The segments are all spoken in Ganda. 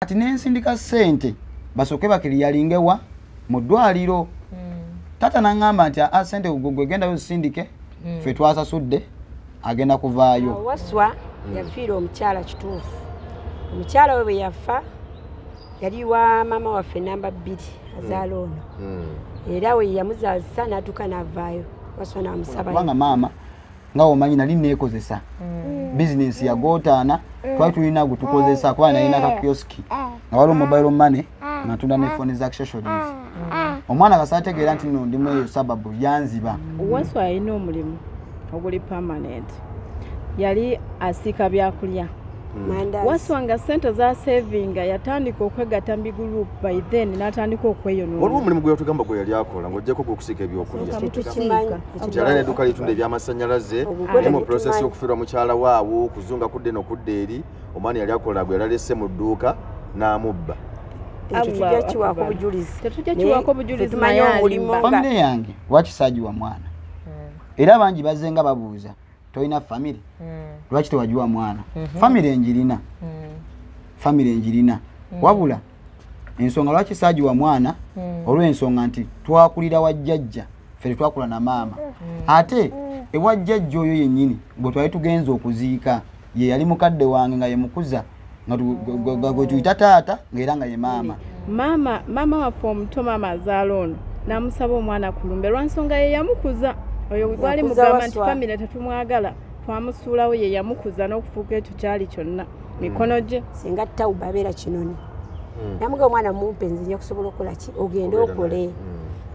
Kati nensindika ssente basooke bakiriyalingewa mu ddwaliro. Taata n'aŋŋamba nti aa ssente gwe gendayo ozisindike, ffe twasasudde, agenda kuvaayo. Waswa yafiira omukyala kituufu. Omukyala we bwe yafa yali wa maama waffe namba 2 azaala ono. Era we yamuzaazisa n'atuuka n'avaayo. Waswa n'amusaba. Kubanga maama nga omanyi nali neekozesa bizinensi yagootaana, twali tulina gwe tukozesa kuba nalina ka kioski nga waliwo mobile money nga ntunda ne phone za accessories. Omwana kasaategeera nti nno ndimu eyo sababu yanziba. Waswa yalina omulimu oguli permanent, yali asiika byakulya. Waswa nga ssente za savinga yatandika okwegatta mu group, by then n'atandika okweyonoona. Waliwo omulimu gwe yatugamba gwe yali akola ng'oggyeko gw'okusiika ebyokulya. Tetukimanyi. Nti alina edduuka litunda ebyamasannyalaze, ne mu process y'okufiirwa mukyala waawo, okuzunga kudda eno kudda eri, omwana yali akola gwe yali alese mu dduuka n'amubba. Tetujja kiwaako bujulizi. Tetujja kiwaako bujulizi, naye alimba. Famire yange lwaki saagiwa mwana? Era bangi bazze nga babuuza, tolina famire? Lwaki tewagiwa mwana? Famire njirina. Famire njirina. Wabula ensonga lwaki saagiwa mwana olw'ensonga nti twakulira wa jjajja, ffe tetwakula na maama. Ate ewa jjajja oyo yennyini gwe twali tugenze okuziika ye yali mukadde wange nga ye mukuza, nga gwe tuyita taata ng'era nga ye maama. Maama waffe omuto, maama azaala ono, n'amusaba omwana ku lumbe lwa nsonga ye yamukuza. Oyo gwali mugamba nti famire tetumwagala, twamusuulawo, ye yamukuza n'okufuuka ekyo kyali kyonna mikono gye. Singa Tawuba abeera Kinoni, namugamba omwana mumpe nze nja kusobola okukola ki, ogende okole.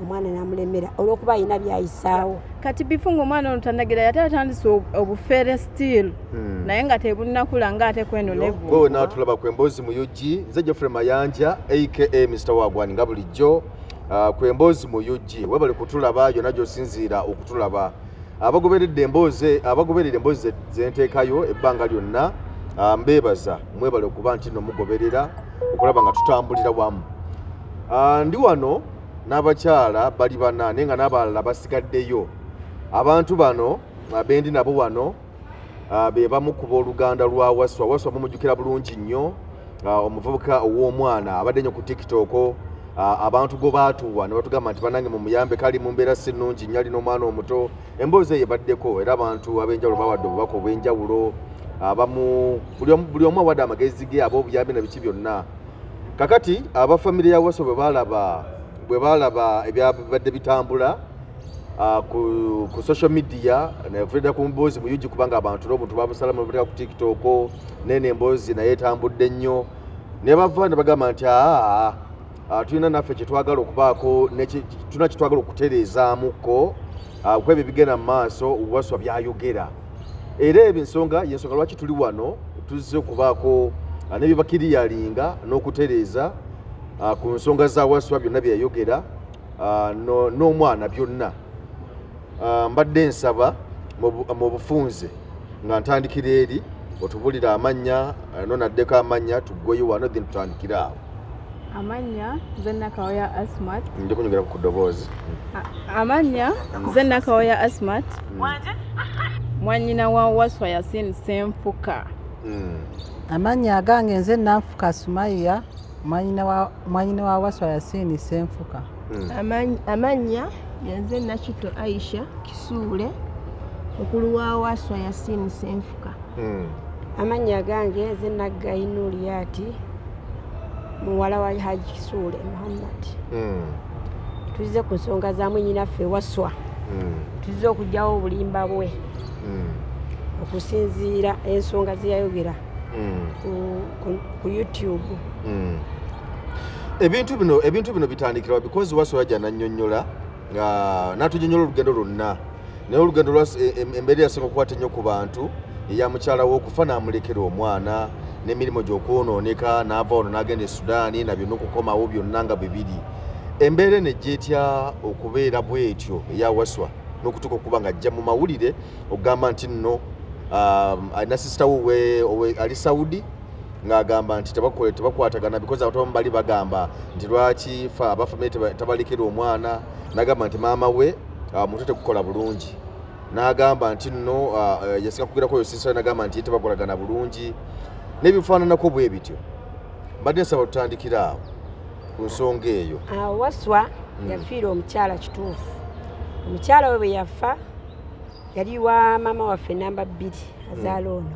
Omwana n'amulemera olw'okuba alina by'ayisaawo. Kati bifunga omwana ono tanagira, yate atandise obufere still, naye nga tebunnakula ng'ate kweno level. Gwe naatulaba ku Emboozi mu UG, nze Geoffrey Mayanja aka Mr Wagwani nga bulijjo ku Emboozi mu UG. Webale kutulaba yonna gy'osinziira okutulaba. Abagoberedde emboozi, abagoberera emboozi zenteekayo ebbanga lyonna, mbeebaza, mwebale okuba nti nno mugoberera okulaba nga tutambulira wamu. Ndi wano n'abakyala bali bana, naye nga n'abalala basigaddeyo. Abantu bano bendi nabo wano be bamu ku booluganda lwa Waswa. Waswa mumujjukira bulungi nnyo, omuvubuka ow'omwana abadde nnyo ku TikTok. Abantu go baatuwa ne batugamba nti bannange mumuyambe, kali mu mbeera si nnungi nnyo, alina omwana omuto. Emboozi eyo ebaddeko era abantu ab'enjawulo bawadde obubaka obw'enjawulo, abamu buli omu awadde amagezi ge ab'obuyambi na biki byonna. Kakati aba famire ya Waswa bwe baalaba ebyabadde bitambula ku social media, nevuddira ku mboozi mu UG, kubanga abantu n'obuntu babusalamu ne bateeka ku TikTok, nene emboozi naye etambudde nnyo, ne bava ne bagamba nti aa tulina naffe kye twagala okubaako, tulina kye twagala okutereezaamuko ku ebyo ebigenda mu maaso Waswa by'ayogera. Era ebyo ensonga y'ensonga lwaki tuli wano, tuzze okubaako n'ebibakiriyalinga n'okutereeza ku nsonga za Waswa byonna bye yayogera n'omwana byonna. Mbadde nsaba mu bufunze nga ntandikira eri otubulira amannya, nonaddeko amannya tuggweyo wano then tutandikire awo. Amannya nze Nakawoya Asmat. Nja kunyongera ku ddoboozi. Amannya nze Nakawoya Asmat, mwannyina wa Waswa Yasin Ssenfuka. Amannya agange nze Nanfuka Sumaiya, mwannyina wa Waswa Yasin Ssenfuka. Amannya nze Nakito Aisha Kisuule, mukulu wa Waswa Yasin Ssenfuka. Amannya agange nze Naggayi Nuriyati, muwala wa Haji Kisuule Muhammad. Tuzze ku nsonga za mwannyinaffe Waswa. Tuzze okuggyawo obulimba bwe okusinziira ensonga ze yayogera ku YouTube. Ebintu bino bitandikirawa because Waswa yajja n'annyonnyola nga n'atunyonnyola olugendo lwonna, naye olugendo lwa embeera yasinga okukwata ennyo ku bantu eya mukyala we okufa n'amulekera omwana n'emirimu gy'okwonooneka, n'ava wano n'agenda e Sudaani na byonna okukomawo byonna nga bibiri. Embeera eno ejja etya okubeera bw'etyo eya Waswa n'okutuuka okuba ng'ajja mu mawulire okugamba nti nno alina sisita we ali Saudi ng'agamba nti tebakwatagana because abantu abamu bali bagamba nti lwaki abafamire tabalekera omwana, n'agamba nti maama we mutwe tegukola bulungi, n'agamba nti nno yasinga kugerako oyo sisita, n'agamba nti tebakolagana bulungi n'ebifaananako bwe bityo. Mbadde nsaba tutandikira awo ku nsonga eyo. Waswa yafiira omukyala kituufu. Omukyala we bwe yafa yali wa maama waffe namba 2 azaala ono.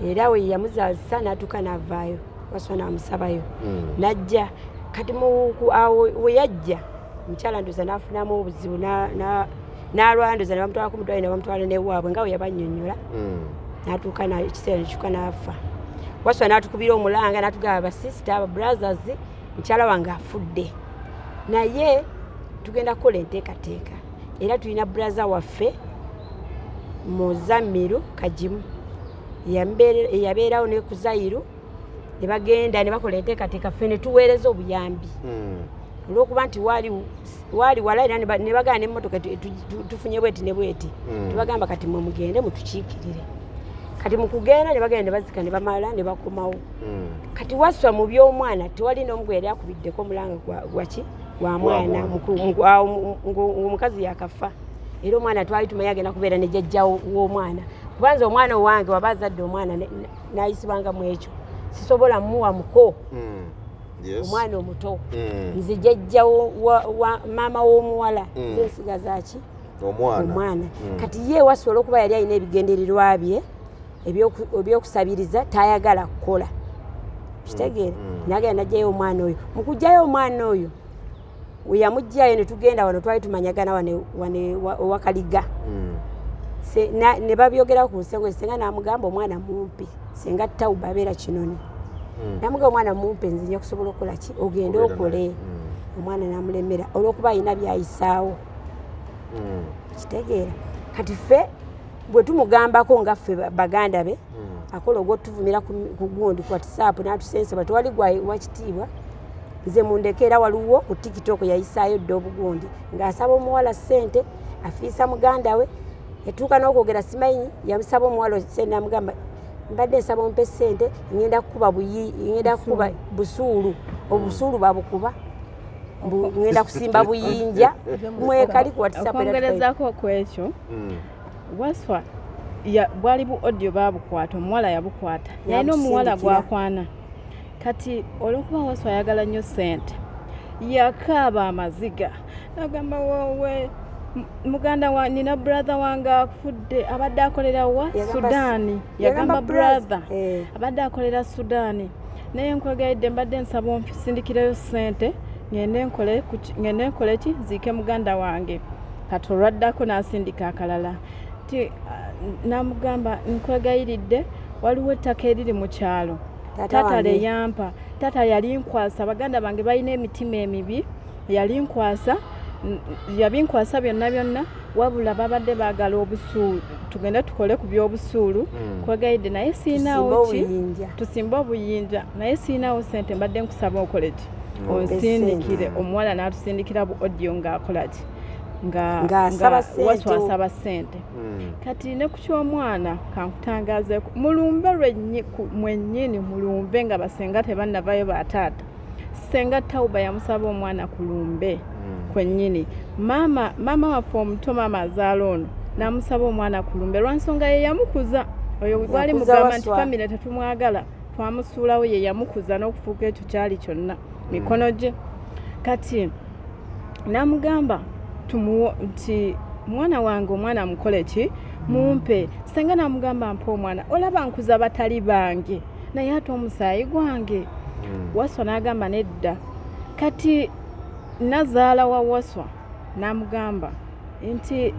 Era we yamuzaazisa n'atuuka n'avaayo, Waswa n'amusabayo n'ajja. Kati awo we yajja omukyala ndoza n'afunamu obuzibu n'alwala, ndoza ne bamutwala ku mudwaliro ne bamutwala n'ewaabwe nga we yabannyonnyola. N'atuuka ekiseera nekiuka n'afa. Waswa n'atukubira omulanga n'atugamba, basisita, aba brothers, mukyala wange afudde, naye tugenda kukola enteekateeka. Era tulina brother waffe Muzamiru Kajimu eyabeerawo ne ku Zayiru, ne bagenda ne bakola enteekateeka, ffe ne tuweereza obuyambi. Olw'okuba nti waali wala era ne bagana n'emmotoka tufunye bweti ne bweti, tubagamba kati mwe mugende mutukiikirire. Kati mu kugenda ne bagenda ne bazika ne bamala ne bakomawo. Kati Waswa mu by'omwana tewali n'omu gwe yali akubiddeko omulanga gwaki gwa mwana ng'omukazi yakafa. Era omwana twali tumanyi agenda kubeera ne jjajja w'omwana, kubanza omwana owange waba azadde omwana n'ayisibwanga mu ekyo, sisobola mmuwa muko omwana omuto. Nze jjajja wa maama w'omuwala nze nsigaza ki omwana. Kati ye Waswa olw'okuba yali alina ebigendererwa bye ebyokusabiriza tayagala kukola, kitegeera, nagenda n'aggyayo omwana oyo. Mu kuggyayo omwana oyo we yamuggyayo ne tugenda wano, twali tumanyagana wano owakaliga, ne babyogera ku nsengo. Senga n'amugamba omwana mumpe, senga Tauba abeera Kinoni, n'amugamba omwana mumpe nze nja kusobola okukola ki, ogende okole. Omwana n'amulemera olw'okuba alina by'ayisaawo, kitegeera. Kati ffe bwe tumugambako nga ffe baganda be, akola ogw'otuvumira ku gundi ku WhatsApp n'atusenseba, tewali wakitiibwa. Nze mundeke. Era waliwo ku TikTok yayisaayo dda obugundi ng'asaba omuwala ssente afiisa muganda we, yatuuka n'okwogera simanyi, yamusaba omuwala ssente n'amugamba mbadde nsaba ompe ssente ngenda kukuba ngenda kukuba busuulu, obusuulu babukuba, ngenda kusimba buyinja mwekali ku WhatsApp. Okwongerezaako ku ekyo, Waswa bwali bu audio babukwata, omuwala yabukwata, yalina omuwala gwakwana. Kati olw'okuba Waswa ayagala nnyo ssente, yakaaba amaziga n'agamba, wowe muganda wa nina brother wange afudde, abadde akolera wa Sudaani. Yagamba brother abadde akolera Sudaani, naye nkwegayidde mbadde nsaba onsindikireyo ssente ngende nkole ki, nziike muganda wange. Kati olwaddako n'asindika akalala ti n'amugamba nkwegayiridde waliwo ettaka eriri mu kyalo taata leyampa, taata yali nkwasa, baganda bange balina emitima emibi, yali nkwasa, yabinkwasa byonna byonna, wabula babadde baagala obusuulu, tugende tukole ku by'obusuulu. Kwegayidde naye siinaawo ki, tusimbe obuyinja, naye siinaawo ssente, mbadde nkusaba okole ki, onsindikire. Omuwala n'atusindikira bu audio ng'akola ki, nga Waswa asaba ssente. Kati ne ku ky'omwana kankutangazeeko, mulumbe mwennyini, mulumbe nga basenga tebannavayo bataata. Senga Tauba yamusaba omwana ku lumbe kwennyini. Maama waffe omuto, maama azaala ono, n'amusaba omwana ku lumbe lwa nsonga ye yamukuza. Oyo gwali mugamba nti famire tetumwagala, twamusuulawo, ye yamukuza n'okufuuka ekyo kyali kyonna mikono gye. Kati n'amugamba nti mwana wange omwana mukole ki, mumpe. Senga n'amugamba mpa omwana, olaba nkuza batali bange naye ate omusaayi gwange. Waswa n'agamba nedda. Kati nazaala wa Waswa n'amugamba nti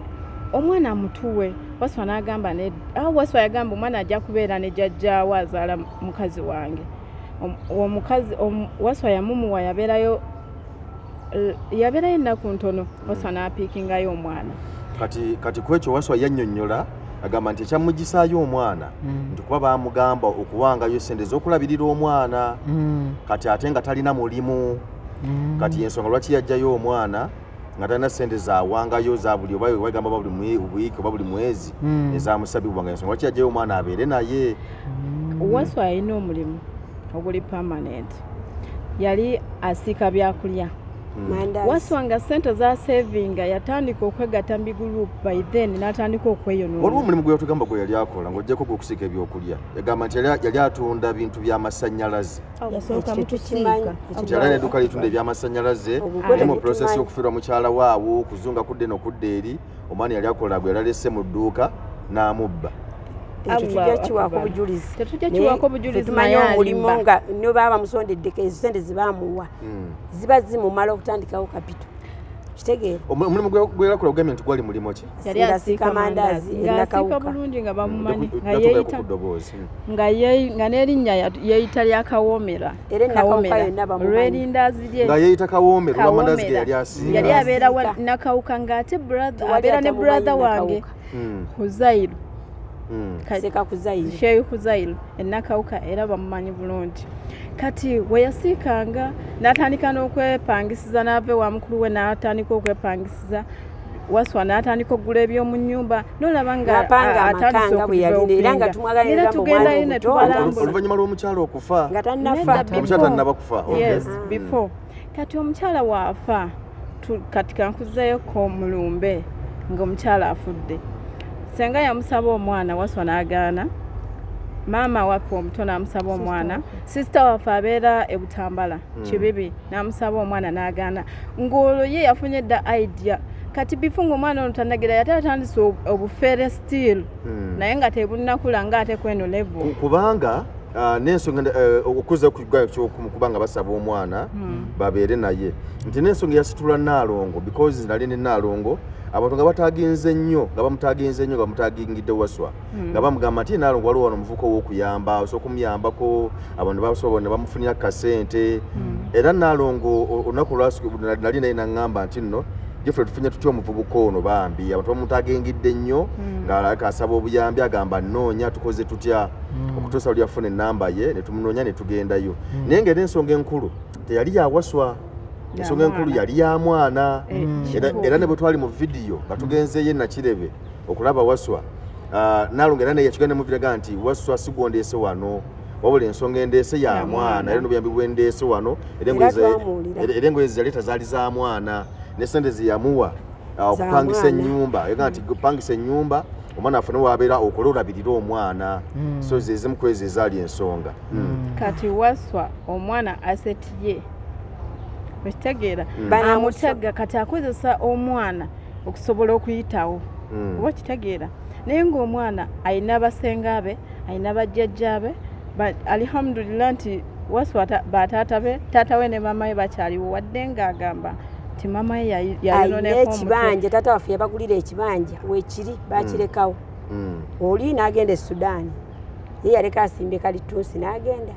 omwana mutuwe. Waswa n'agamba nedda. Waswa yagamba omwana ajja kubeera ne jjajjaawe azaala mukazi wange. Omukazi Waswa yamumuwa, yabeerayo ennaku ntono, Waswa n'apiikingayo omwana. Kati ku ekyo Waswa yannyonnyola agamba nti ekyamugisaayo omwana nti kuba baamugamba okuwangayo ssente ez'okulabirira omwana, kati ate nga talina mulimu. Kati ensonga lwaki yajjayo omwana nga talina ssente zawangayo za buli oba bagamba buli wiiki oba buli mwezi ezamusabibwa, nga ensonga lwaki yajjayo omwana abeere naye. Waswa alina omulimu oguli permanent, yali asiika byakulya. Waswa nga sente za savinga yatandika okwegatta mu group by then n'atandika okweyonoona. Waliwo omulimu gwe yatugamba gwe yali akola ng'oggyeko gw'okusiika ebyokulya, yagamba nti yali atunda bintu by'amasannyalaze. Yasooka mu kusiika. Nti yali alina edduuka litunda ebyamasannyalaze, naye mu process y'okufiirwa mukyala waawo, okuzunga kudda eno kudda eri, omwana yali akola gwe yali alese mu dduuka n'amubba. Tetujja kiwaako bujulizi. Tetujja kiwaako bujulizi naye omulimu nga ne baba bamusondeddeko ezo sente zibamuwa ziba zimumala okutandikawo kapito. Kitegeera. Omulimu gwe yakola ogambye nti gwali mulimu ki? Yali asiika mandaazi ng'asiika bulungi nga bamumanyi nga yeeyita nga n'erinnya yeeyita lya Kawoomera. Era Nakawuka yonna bamumanyi. Olw'erindaazi lye. Nga yeeyita Kawoomera olw'amandaazi ge yali asiika. Yali abeera Nakawuka ng'ate abeera ne brother wange Huzairu. Seka Kuzairu. Sheikh Kuzairu Nakawuka era bamumanyi bulungi. Kati we yasiikanga n'atandika n'okwepangisiza n'ava ewa mukulu we n'atandika okwepangisiza Waswa n'atandika okugula eby'omu nnyumba n'olaba nga atandise okudevelopinga. Era tugendayo ne tubalambula. Oluvannyuma lw'omukyala okufa. Nga tannafa. Omukyala tannaba kufa. Yes, before. Kati omukyala waafa kati kankuzeeyoko mulumbe ng'omukyala afudde. Senga yamusaba omwana Waswa n'agaana. Maama waffe omuto n'amusaba omwana. Sisita waffe abeera e Butambala Kibibi n'amusaba omwana n'agaana. Ng'olwo ye yafunye dda idea. Kati before ng'omwana ono tannagira yate atandise obufere still. Naye nga tebunnakula ng'ate kweno level. Kubanga n'ensonga okuza kubanga basaba omwana babeere naye. Nti n'ensonga yasitula Nnaalongo because nali ne Nnaalongo abantu nga bataginze nnyo nga bamutaginze nnyo nga bamutagingidde Waswa nga bamugamba nti Nnaalongo waliwo wano omuvubuka ow'okuyamba osobola okumuyambako abantu basobola ne bamufunira kasente. Era Nnaalongo olunaku nali naye naŋŋamba nti nno Jeffrey tufunye tutya omuvubuka ono bambi abantu bamutagingidde nnyo ng'alabika asaba obuyambi agamba nnoonya tukoze tutya okutuusa lwe yafuna ennamba ye ne tumunoonya ne tugendayo. Naye ng'era ensonga enkulu teyali ya Waswa. Ensonga enkulu yali ya mwana. Era ne bwe twali mu vidiyo nga tugenzeeyo e Nakirebe okulaba Waswa, Nnaalongo era naye yakigenda mu vidiyo nti Waswa si gw'ondeese wano wabula ensonga endeese ya mwana era n'obuyambi bw'endeese wano era engoye ze yaleeta zaali za mwana ne sente ze yamuwa okupangisa ennyumba yagamba nti kupangisa ennyumba omwana afune w'abeera okole olabirire omwana. So ze zimu ku ezo ezaali ensonga. Kati Waswa omwana asset ye okitegeera amutaga kati akozesa omwana okusobola okuyitawo oba okitegeera naye ng'omwana alina basenga be alina bajjajja be alhamdulillah nti Waswa bataata be taata we ne maama we bakyaliwo wadde ng'agamba nti maama we yayononeko ekibanja taata waffe yabagulira ekibanja weekiri bakirekawo. Oli n'agenda e Sudan ye yaleka asimbye kalitunsi n'agenda.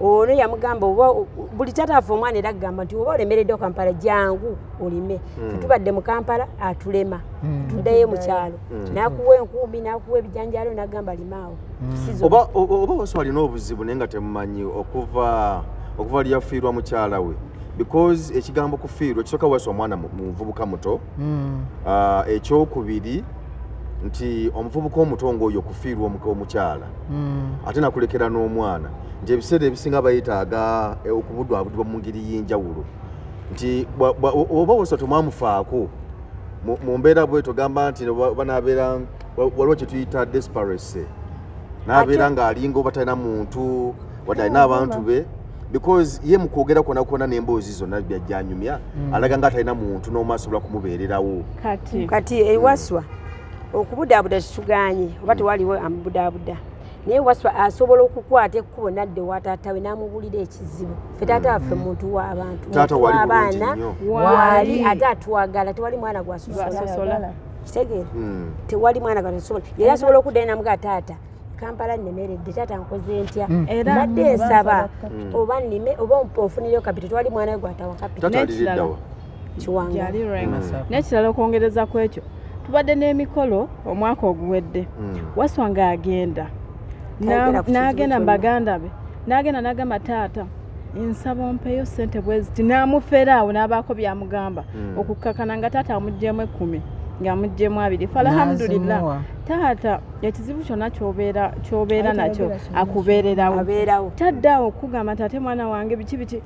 Ono yamugamba oba buli taata waffe omwana era agamba nti oba olemereddwa Kampala jangu olime. Ffe tubadde mu Kampala atulema tuddayo mu kyalo n'akuwa enkumbi n'akuwa ebijanjaalo n'agamba limaawo. Oba Waswa alina obuzibu naye nga temumanyi okuva lyafiirwa mukyala we because ekigambo kufiirwa ekisooka Waswa omwana muvubuka muto. Ekyokubiri nti omuvubuka omuto ng'oyo okufiirwa omukyala ate nakulekera n'omwana nti ebiseera ebisinga bayetaaga okubudwabudibwa mu ngeri y'enjawulo nti oba Waswa temwamufaako mu mbeera bwe togamba nti banaabeera waliwo kye tuyita desperation n'abeera ng'alinga oba talina muntu wadde alina abantu be because ye mu kwogera kwonna kwonna n'emboozi zonna byajjanyumya alaga nga talina muntu n'omu asobola kumubeererawo. Kati Waswa okubudaabuda tetuganye oba tewaliwo amubudaabuda naye Waswa asobola okukwata ekkubo n'adda ewa taata we n'amubuulira ekizibu. Ffe taata waffe muntu w'abantu w'abaana waali ate atwagala tewali mwana gw'asosola. Kitegeera tewali mwana gw'asosola. Yali asobola okuddayo n'amugamba taata Kampala nnemeredde taata nkoze ntya mbadde nsaba oba nnime oba onfunireyo kapito tewali mwana we gw'atawa kapito. Kiwanga. N'ekirala okwongereza ku ekyo tubadde n'emikolo omwaka oguwedde Waswa ng'agenda n'agenda mu baganda be n'agenda n'agamba taata nsaba ompeeyo ssente bwe ziti n'amufera awo n'abaako by'amugamba okukkakana nga taata amuggyemu 10 Ng'amuggyemu 2. Alhamdulillah. Taata ekizibu kyonna ky'obeera nakyo akubeererawo. Taddawo kugamba nti ate mwana wange biki biki.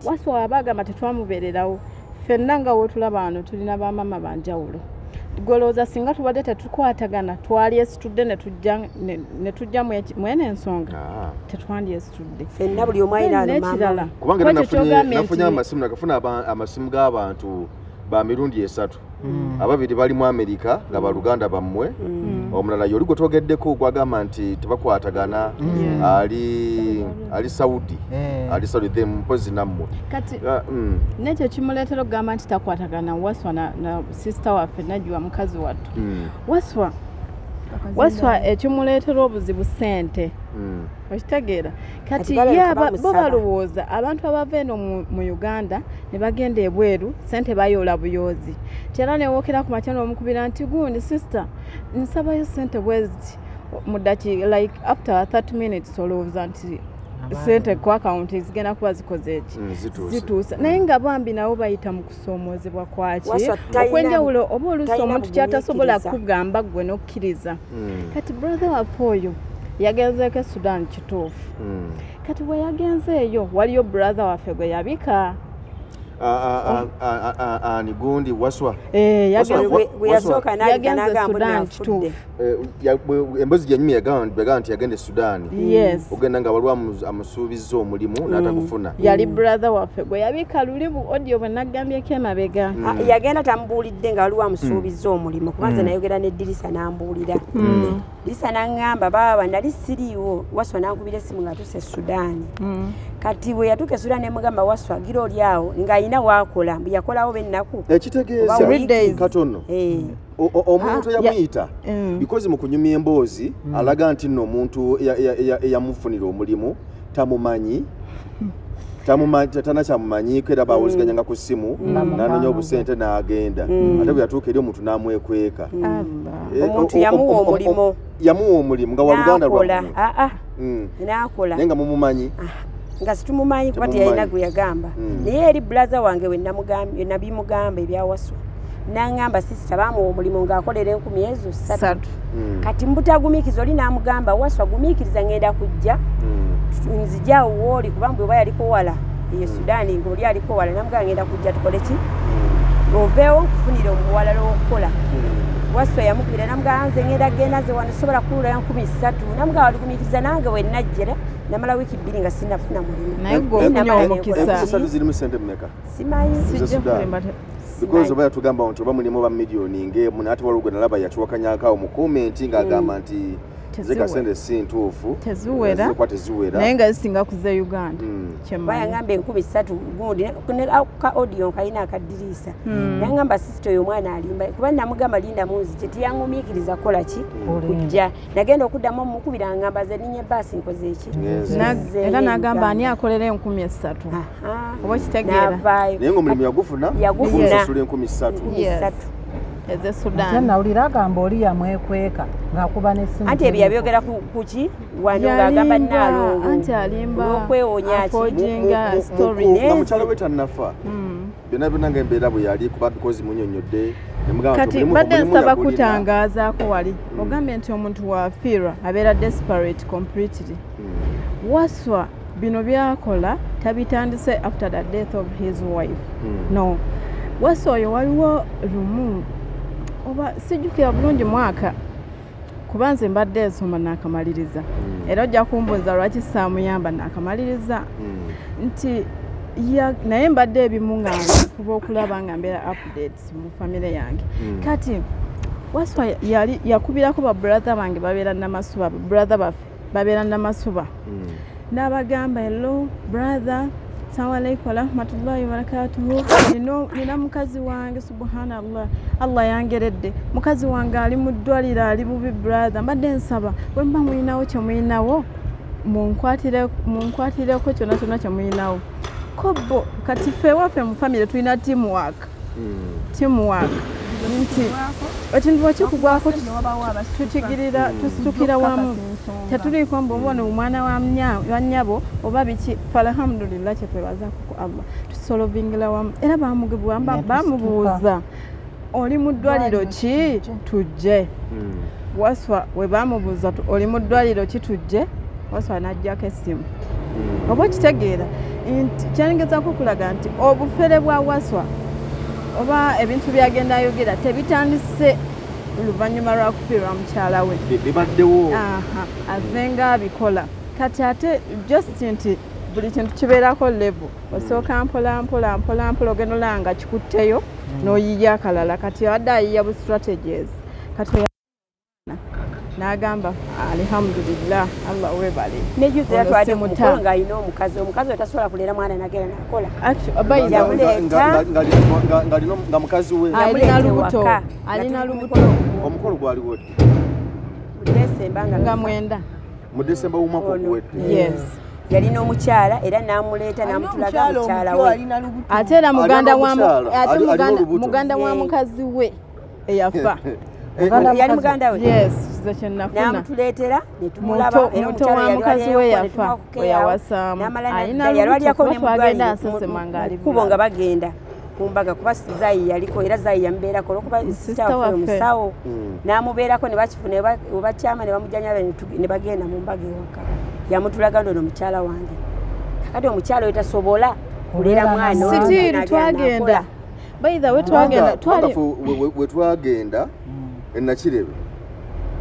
Waswa abagamba tetwamubeererawo. Ffenna nga wotulaba wano tulina bamaama banjawulo. Golowooza singa tubadde tetukwatagana twali esitudde ne tujja mwene ensonga tetwandyesitudde. Ffenna buli omu alina maama. Kubanga nafunye amasimu nakafuna amasimu g'abantu ba mirundi 3. Ababiri bali mu Amerika nga baluganda bammwe. Omulala yoli gwe twogeddeko gwagamba nti tebakwatagana ali Saudi. Ali Saudi them mpozi nammwe. Kati nekyo kimuleetera okugamba nti takwatagana Waswa na sister waffe Najwa mukazi wattu. Waswa ekimuleetera obuzibu ssente. Okitegeera kati bo balowooza abantu abava eno mu Uganda ne bagenda ebweru ssente bayoola buyoozi. Kyera ne wookera ku makya n'omukubira nti gundi sister nsabayo ssente bweziti mu ddakiika like after 30 minutes olowooza nti ssente ku akawunti zigenda kuba zikoze eki zituuse. Naye nga bambi nabo bayita mu kusoomoozebwa kwaki okw'enjawulo oba oluusi omuntu ky'atasobola kugamba ggwe n'okkiriza. Kati brother waffe oyo yagenzeeko e Sudan kituufu. Kati bwe yagenzeeyo waliyo brother waffe gwe yabika. Ani gundi Waswa. Yagenze Sudan kituufu. Emboozi gye yagamba nti yagenda e Sudan. Yes. Ogenda nga waliwo amusuubizza omulimu n'atagufuna. Yali brother waffe gwe yabika luli bu audio bwe nagambyeko emabega. Yagenda tamubuulidde nga waliwo amusuubizza omulimu kubanza nayogera n'eddirisa n'ambuulira. Dirisa n'aŋŋamba baaba nali siriiwo Waswa n'ankubira essimu ng'atuuse e Sudan. Kati bwe yatuuka e Sudan ne mugamba Waswa gira oli awo ng'alina waakola mbu yakolawo b'ennaku. Ekitegeeza katono. Omuntu yamuyita because mu kunyumya emboozi alaga nti nno omuntu eyamufunira omulimu tamumanyi tanakyamumanyiiko era bawuliziganyanga ku ssimu n'anoonya obusente n'agenda ate bwe yatuuka eri omuntu n'amwekweka. Omuntu yamuwa omulimu. Yamuwa omulimu nga waluganda lwammwe. N'akola. Naye nga mumumanyi. Nga situmumanyi kuba teyalina gwe yagamba. Naye eri brother wange we nabimugamba ebya Waswa. N'aŋŋamba sister baamuwa omulimu ng'akolera 3,000. Kati mbutagumiikiriza oli n'amugamba Waswa gumiikiriza ngenda kujja nzija awo w'oli kubanga bw'oba yaliko wala eyo Sudan ng'oli aliko wala n'amugamba ngenda kujja tukole ki oveewo nkufunire omuwalala ow'okukola. Waswa yamukubira n'amugamba nze ngenda genda nze wano sobola kuwulayo 3,000 n'amugamba waligumiikiriza nange we najjera namala wiiki 2 nga sinnafuna mulimu. Naye gwe ofunye omukisa. 3,000 zirimu ssente mmeka? Simanyi. Because oba yatugamba nti oba mulimu oba miliyoni ng'emu n'ate waliwo gwe nalaba yakiwakanyako awo mu komenti ng'agamba nti zeka sente si ntuufu teziwera naye nga zisinga ku ze Uganda. Bayangamba 3,000 gundi ka audio kalina akaddirisa nangamba sister oyo omwana alimba kuba namugamba linda munzije tiyangumiikiriza kukola ki kujja nagenda okuddamu omukubira ngamba ze ninye baasi nkoze eki era n'agamba ani akolera 3,000 oba okitegeera. Naye ng'omulimu yagufuna omusasula 3,000. Eze Sudan. Nawulira agamba oli yamwekweka ng'akuba n'essimu. Anti ebyo yabyogera ku ki wano ng'agamba Nnaalongo. Anti alimba olw'okwewonya ki aforginga story. Nga mukyala we tannafa byonna byonna ng'embeera bwe yali kuba because munnyonnyodde Kati mbadde nsaba kutangaazaako wali ogambye nti omuntu wafiirwa abeera desperate completely. Waswa bino byakola tabitandise after the death of his wife. No. Waswa oyo waliwo lumu oba sijjukira bulungi mwaka kuba nze mbadde nsoma naakamaliriza era ojja kumbuuza lwaki saamuyamba naakamaliriza nti naye mbadde ebimu nga nfuba okulaba nga mbeera updates mu famire yange. Kati Waswa yali yakubirako ba brother bange babeera Namasuba, brother baffe babeera Namasuba n'abagamba hello brother, assalamu alaikum warahmatullahi wabarakatuhu, nina mukazi wange subhanallah, Allah yangeredde mukazi wange ali mu ddwaliro ali bubi brother, mbadde nsaba bwe mba mulinawo kye mulinawo munkwatireko kyonna kyonna kye mulinawo. Kobo kati ffe waffe mu famire tulina teamwork. Teamwork. Nti ekintu bwekikugwako tutigirira, tusitukira wamu, tetuliiko mbu obona omwana wa nnyabo oba biki. Alhamdulillah, kyetwebazaako ku Allah, tusolovingira wamu. Era bamubuuza oli mu ddwaliro ki tujje. Waswa we bamubuuza oli mu ddwaliro ki tujje, Waswa n'aggyako essimu. Oba okitegeera nti kyengezaako okulaga nti obufere bwa Waswa oba ebintu byagenda ayogera tebitandise luvannyuma lwa kufiirwa mukyala we, bibaddewo azenga abikola. Kati ate just nti buli kintu kibeerako level, osooka mpola mpola mpola mpola ogenda olaba nga kikutteyo n'oyiya akalala. Kati abadde ayiya bu strategies. Kati n'agamba alhamdulillah, Allah webale. Nejuzi era twali mukolo ng'alina omukazi, omukazi oyo tasobola kulera mwana nagenda nakola. Nga mukazi we alina lubuto, alina lubuto. Omukolo gwaliwo ddi? Mu Desemba nga 9. Mu Desemba w'omwaka oguwedde. Yes. Yalina omukyala era n'amuleeta n'amutulaga mukyala we. Ate era muganda wa mukazi we eyafa. Yali muganda we? Yes, ze kyenafuna. N'amutuleetera ne tumulaba era muto wa mukazi we yafa we yawasaamu. Alina yalwalirako lubuto, twagenda asesema ng'ali kkubo nga bagenda ku mbaga, kuba Zayi yaliko era Zayi yamubeerako olwokuba sister waffe omusawo n'amubeerako ne bakifuna we bakyama ne bamujjanjaba ne bagenda mu mbaga ewaka. Yamutulaga nti ono mukyala wange. Kakati omukyala oyo tasobola kulera mwana. Sitiiru twagenda. By the way twagenda twali we twagenda Nakirebe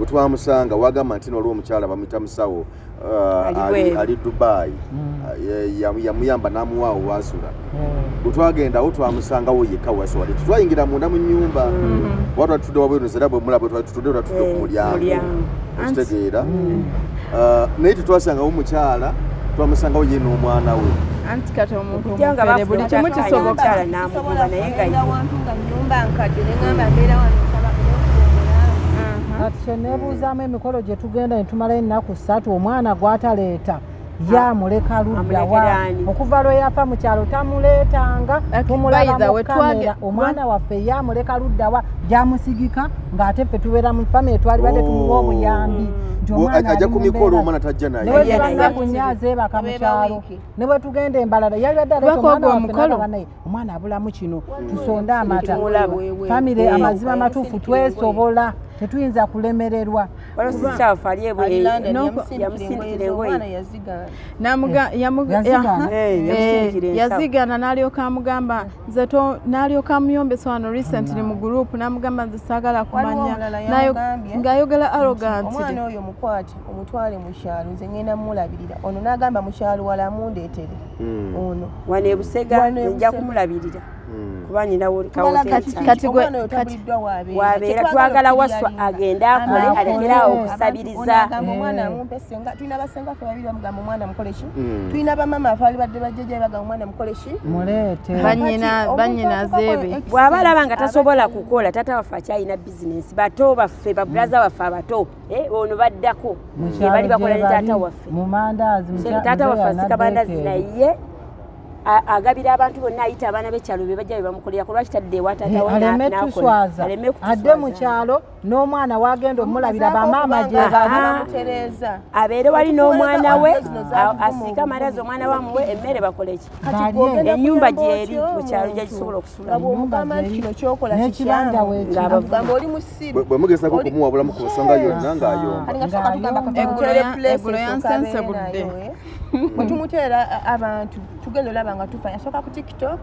we twamusanga wagamba nti waliwo omukyala bamuyita musawo ali Dubai, yamuyamba n'amuwaawo wasula. Bwe twagendawo twamusangawo yekka wasula, tetwayingira munda mu nnyumba, oba twatutudde wabweru nze era bwe mulaba twatutudde twatudde ku mulyango, okitegeera. Naye tetwasangawo omukyala, twamusangawo ye n'omwana we. Anti kati omuntu omufere buli kimu kisoboka. N'amugoba naye nga wantu nga nnyumba nkadde ne ŋŋamba mbeera wano nsaba. Kati kyeneebuuzaamu emikolo gye tugenda ne tumalayo ennaku 3 omwana gw'ataleeta yamuleka ludda wa? Okuva lwe yafa mu kyalo tamuleetanga, tumulaba mu kamera. Omwana waffe yamuleka ludda wa? Gyamusigika ng'ate ffe tubeera mu famire twalibadde tumuwa obuyambi. Ajja ku mikolo omwana tajja naye. Ne bwe ziba nnaku 4 azeebaka mu kyalo, ne bwe tugenda embalala yalibadde aleeta omwana waffe n'alaba naye omwana abulamu kino, tusonde amata. Famire amazima amatuufu twesobola, tetuyinza kulemererwa. Waliwo sister waffe ali ebweru yamusindikira engoye. Yazigana n'alyoka amugamba nze n'alyoka amuyombesa wano recently mu group n'amugamba nze saagala kumanya, ng'ayogera arrogantly. Omwana oyo mukwate omutwale mu kyalo nze ngenda mmulabirira. Ono n'agamba mu kyalo wala mundeetere ono. Wano e Busega nja kumulabirira. Kuba nninawo kati wabeera twagala Waswa agende akole alekeraawo okusabiriza. Omwana amumpe senga, tulina basenga ffe babiri bamugamba omwana mukole ki, tulina bamaama afe badde bajjajja bagamba omwana mukole ki, muleete bannyina zeebe. Bw'aba alaba nga tasobola kukola, taata waffe akyalina bizinensi, bato baffe babulaza baffe abato ono baddako bali bakola ne taata waffe. Taata waffe asika mandazi naye agabira abantu bonna, ayita abaana b'ekyalo be bajja be bamukolera. Lwaki tadde ewa taata we aleme tuswaza, adde mu kyalo n'omwana wagenda omulabira bamaama gye bali, abeere wali n'omwana we asiike amandazi omwana wamuwe emmere bakole ki, ennyumba gyeri mu kyalo gyagisobola okusula. Bw'omugamba nti kino ky'okola kikyamu, ng'agamba oli musiru. Bwe mugezaako okumuwabulamu ku nsonga yonna ng'ayomba. Eggulo yansensebudde. Bwe tumuteera abantu tugenda olaba nga tufa. Yasooka ku TikTok,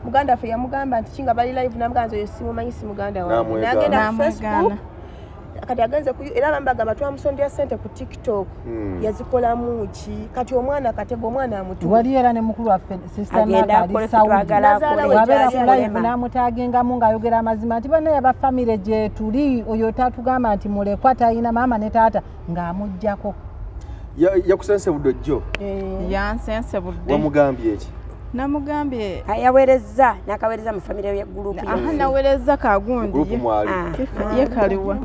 muganda waffe yamugamba nti kinga bali live n'amugamba nze oyo simumanyi si muganda wange. N'agenda ku Facebook, kati agenze ku era bambagamba twamusondera ssente ku TikTok, yazikolamu ki? Kati omwana katego omwana amutume. Wali era ne mukulu waffe sister Naka ali Saudi, wabeera ku live n'amutagengamu ng'ayogera amazima nti bannaye aba famire gye tuli, oyo tatugamba nti mulekwa talina maama ne taata ng'amuggyako. Yakusensebudde jjo? Yansensebudde. Wamugambye eki? Namugambye yaweerezza n'akaweereza mu famire ya gurupu. Naweereza kagundi. Gurupu mwali. Ye kaliwa.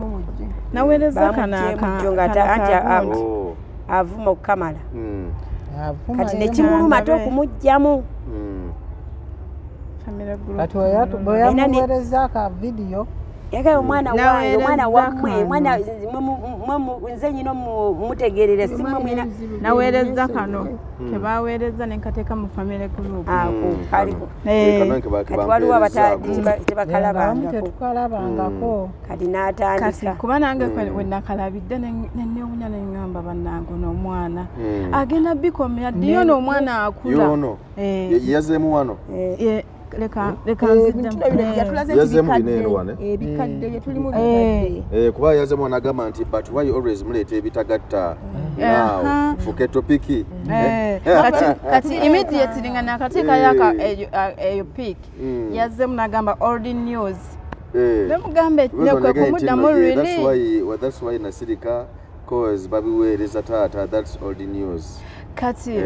Naweereza kana anti avuma okukamala. Kati ne kimuluma ate okumuggyamu. Kati bwe yamuweereza ka vidiyo Yagala omwana wange, omwana wammwe, omwana nze nyina mutegeerere si mmwe mwina. Naweereza kano kebaweereza ne nkateeka mu family group. Ako kaliko. Kati waliwo tebakalabangako. Kati n'atandika. Kati kuba nange we nakalabidde ne nneewunya ne ŋŋamba bannange ono omwana agenda bikomya ddi yono omwana akula. Yono yazeemu wano. Leka nziddamu. Ebikadde tulimu bikadde. Kuba yazeemu n'agamba nti but why always muleeta ebitagatta now fuke topiki. Kati immediately nga nakateekayo eyo pic yazzeemu n'agamba old news. Nemugambe nekwe kumuddamu really. That's why nasirika cause babiweereza taata, that's old news. Kati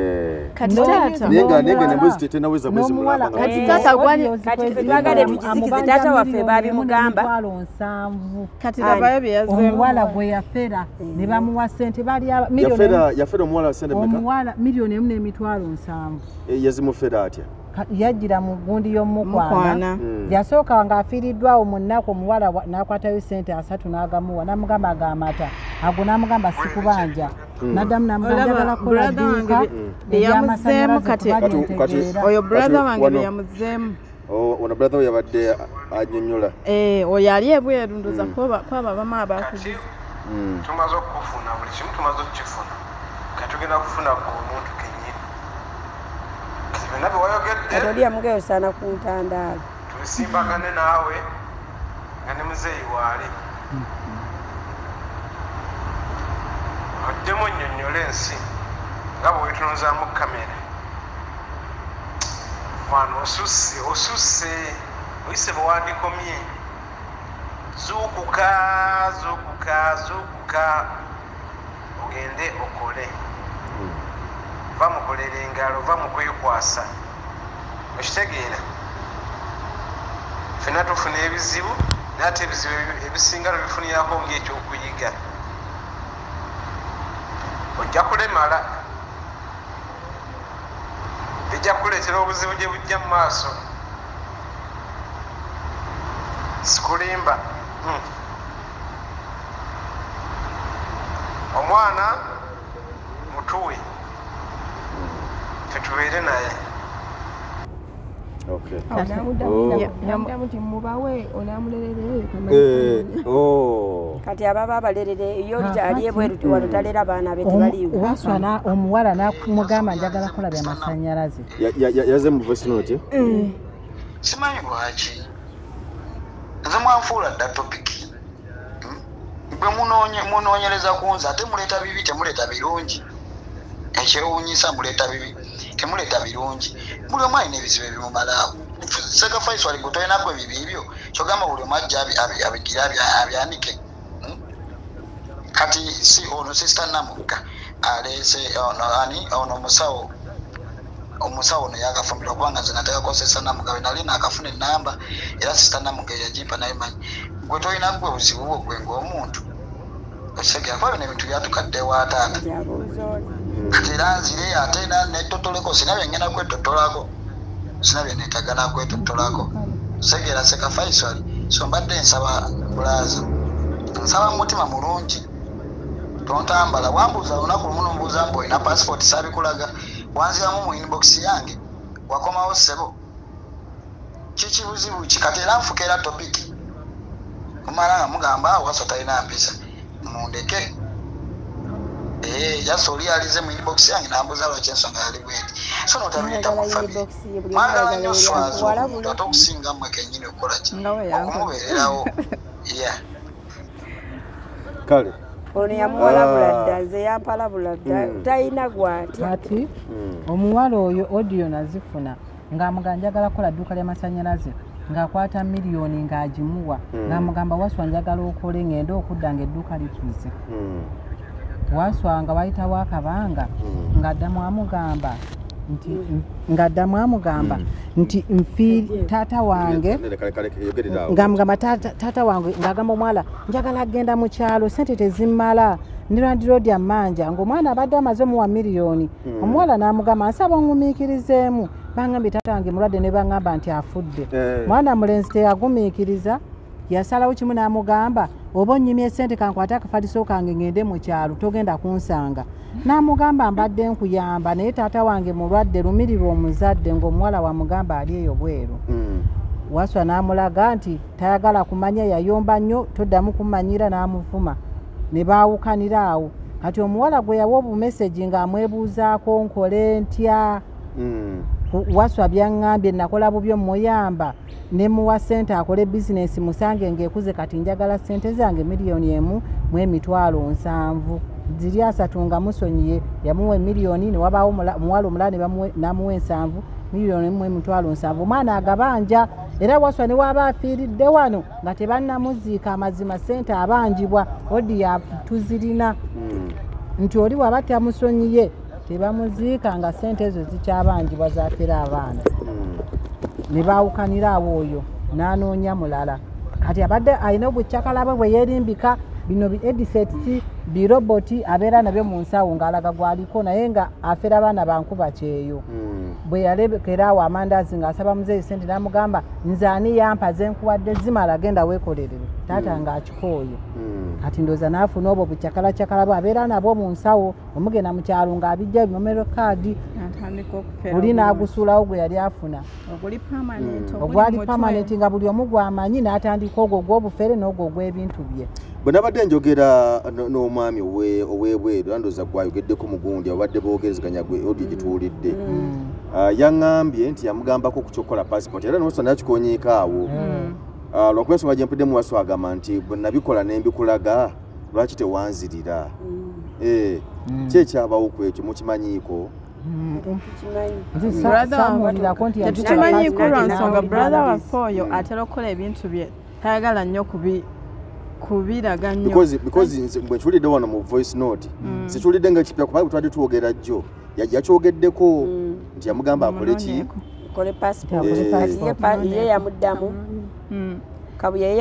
taata nenga nembuzi tenaweza mwezi mulamba. Kati taata gwali kati twagale tukizikize taata waffe babimugamba. Kati labayo bye yazzeemu. Omuwala gwe yafera ne bamuwa ssente bali milioni. Yafera omuwala ssente mmeka? Omuwala milioni 1.7. Yazimufera atya? Yajjira mu gundi y'omukwana. Yasooka ng'afiiriddwawo mu nnaku omuwala n'akwatayo ssente 3 n'agamuwa n'amugamba ag'amata ago n'amugamba sikubanja. Naddamu n'amugamba njagala kukola dduuka ery'amasannyalaze kuba oyo brother wange bye yamuzzeemu. Ono brother we yabadde annyonnyola. Oyo ali ebweru ndoza kwaba abamu abakugiza. Tumaze okufuna buli kimu tumaze okukifuna. Kati tugenda kufuna ku omuntu kennyini. Byonna bye wayogedde. Kati oli yamugeyo osaana ku ntandaalo. Tubisimbagane naawe nga ne muzeeyi waali. Oddemu onnyonnyole ensi nga bwe weetunuzaamu kamera. Mwana osusse, osusse, oyise bwe wandikomye. Zuukuka, zuukuka, zuukuka, ogende okole. Va mukolera engalo, va mu kwekwasa. Okitegeera? Ffenna tufuna ebizibu, naye ate ebizibu ebisinga tubifunirako ng'ekyokuyiga. Ojja kulemala, bijja kukuleetera obuzibu gye bujja mu maaso. Sikulimba. Omwana mutuwe, tetubeere naye. Kati ababa abalerere yo ali ebweru wano talera baana be tebaliiwo. Waswa omuwala n'amugamba njagala kukola bya masannyalaze. Yaze mu voice note. Simanyi lwaki nze mwanfuula dda topiki. Gwe munoonyereza ku nze ate muleeta bibi temuleeta birungi. Ekyewuunyisa muleeta bibi temuleeta birungi. Buli omu alina ebizibu ebimumalaako. Sekafaisi wali gwe tolina gwe bibi byo kyogamba buli omu ajja abigira abyanike. Kati si ono sisita Namugga aleese ono ani ono omusawo omusawo ono yakafumbirwa kubanga nze nateekako sisita Namugga bwe nali naakafuna ennamba era sisita Namugga yagimpa naye manyi gwe tolina gwe buzibu bwo gwe ng'omuntu. Okitegeera kuba bino ebintu byatukadde wa taata. Kati era nzire ate nettotoleko sina bye ngenda kwettotolako sina bye neetaaga nakwetottolako. Segeera Sekafaisali so mbadde nsaba bulaaza nsaba mu mutima mulungi tontambala wambuuza olunaku lumu nombuuza mbu olina passport saabikulaga wanziramu mu inbox yange wakomawo ssebo kiki buzibu ki kati era nfuka era topiki mumala nga mugamba awo Waswa talina mpisa mundeke. Just oli alize mu inbox yange nambuuza lwaki ensonga yali bweti so notabireta mu family mwagala nnyo swaza omuntu ate okusinga mmwe kennyini okukola ki okumubeererawo. Kale ono yamuwalabula dda nze yampalabula dda talina gw'atya. Kati omuwala oyo audio nazifuna ng'amugamba njagala kukola dduuka ly'amasannyalaze ng'akwata miliyoni ng'agimuwa ng'amugamba Waswa njagala okole ngende okudda ng'edduuka likuze. Waswa nga wayitawo akabanga ng'addamu amugamba nti nfi taata wange ng'amugamba taata wange ng'agamba omuwala njagala agenda mu kyalo ssente tezimmala ndi landiroodi ammanja ng'omwana abadde amaze omuwa miliyoni. Omuwala n'amugamba nsaba ongumiikirizeemu bangambye taata wange mulwadde ne bangamba nti afudde. Mwana mulenzi teyagumiikiriza Yasalawo kimu n'amugamba oba onnyimye ssente kankwate akafaliso kange ngende mu kyalo togenda kunsanga. N'amugamba mbadde nkuyamba naye taata wange mulwadde lumirirwa omuzadde ng'omuwala wamugamba ali eyo bweru. Waswa n'amulaga nti tayagala kumanya yayomba nnyo toddamu kumanyira n'amuvuma ne baawukanira awo. Kati omuwala gwe yawa obumeseji ng'amwebuuzaako nkole ntya. Waswa byaŋŋambye nakola bubi omuyamba ne muwa ssente akole bizinesi musange ng'ekuze kati njagala ssente zange 1,070 million ziri 3 nga musonyiye yamuwa emiliyoni ne wabaawo omuwala omulala n'amuwa 7 1,070 million. Omwana agabanja era Waswa ne waba afiiridde wano nga tebannamuziika amazima ssente abanjibwa odiya tuzirina nti oli waba tamusonyiye tebamuziika nga ssente ezo zikyabanjibwa zaafera abaana. Ne baawukanira awo oyo n'anoonya mulala. Kati abadde alina obucakala bwe bwe yeerimbika bino bi edisets biroboti abeera nabyo mu nsawo ng'alaga gwaliko naye nga afera abaana bankuba kyeyo. Bwe yalebekera awo amandaazi ng'asaba muzeeyi ssente n'amugamba nze ani yampa ze nkuwadde zimala genda weekolerere taata ng'akikooye. Kati ndowooza n'afuna obwo bucakalacakala bwe abeera nabwo mu nsawo omugenda mu kyalo ng'abijja bimomero kaadi buli n'agusuulawo gwe yali afuna ogwali permanent nga buli omu gw'amanyi n'atandika ogwo ogw'obufere n'ogwo ogw'ebintu bye. Bwe nabadde njogera n'omwami ow'ebweru andowooza gwayogeddeko mugundi abadde boogerezeganya gwe odi gituwulidde yaŋŋambye nti yamugambako ku ky'okukola passport era n'Waswa nakikonyeeko awo. Lwakuba ensonga gye mpuddemu Waswa agamba nti bwe nabikola ne mbikulaga lwaki tewanzirira. Ki ekyabawo ku ekyo mukimanyiiko? Tetukimanyiiko lwa nsonga brother waffe oyo atera okukola ebintu bye tayagala nnyo kubiraga nnyo. Because nze bwe nkiwulidde wano mu voice note sikiwulidde nga kipya kubanga bwe twabadde twogera jjo yakyogeddeko nti yamugamba akole ki? Akole passport. Ye yamuddamu. Kabuye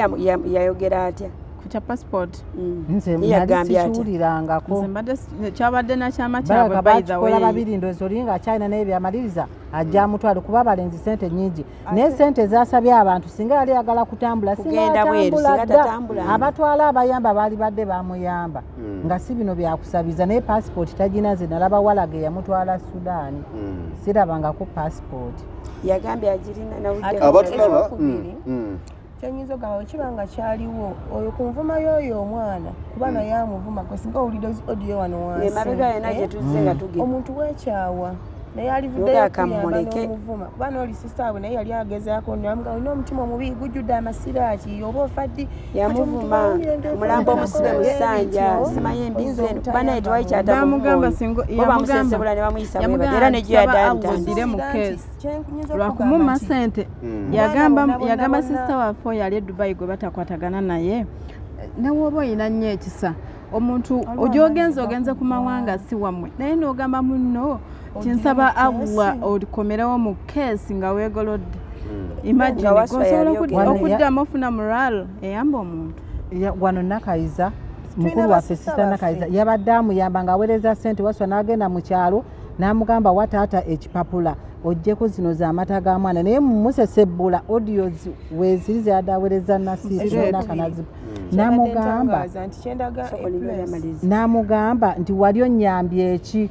yayogera atya? Ku kya passport. Nze nali sikiwulirangako. Nze mbadde kyabadde na kyama kyabwe by the way. Bakikola babiri ndowooza oli ng'akyalina naye byamaliriza ajja amutwale kuba abalenzi ssente nnyingi naye ssente zasabye abantu singa yali ayagala kutambula singa yatambula dda abatwala abayamba baali badde bamuyamba nga si bino byakusabiza naye passport tagina nze nalaba walaga yamutwala Sudaani sirabangako passport. Yagambye agirina abatulaba kyenyinza ogamba bwe kiba nga kyaliwo oyo ku nvuma y'oyo omwana kuba naye amuvuma gwe singa owulidde audio wano wansi emabega yonna gye tuzze nga tugenda omuntu weekyawa naye alivuddeyo okuyamba n'omuvuma kuba n'oli sisita we naye yali agezaako namugamba olina omutima omubi gujjudde amasiraaki oba ofa ddi yamuvuma omulambo omusibe musanja simanyi embizi eno kuba naye tewali kyatamuvumaoyo bamusesebula ne bamuyisa bwe era ne gye yaddaamutandise mu keesi lwakumumma ssente yagamba sisita waffe oyo ali e Dubai gwe batakwatagana naye newoba oyina nnyo ekisa omuntu ojogenze ogenze ku mawanga si wammwe naye n'ogamba munno kinsaba Allah olikomerewo mu keesi nga weegolodde. Imagine osobola okuddamu ofuna moral eyamba omuntu. Wano Nakayiza mukulu waffe sisita Nakayiza yabadde amuyamba ng'aweereza ssente Waswa n'agenda mu kyalo n'amugamba wa taata ekipapula oggyeko zino z'amata ga mwana naye mumusesebbula audio weeziri zeyadde aweereza Nasiisi nakanazibu n'amugamba nti wali onnyambye eki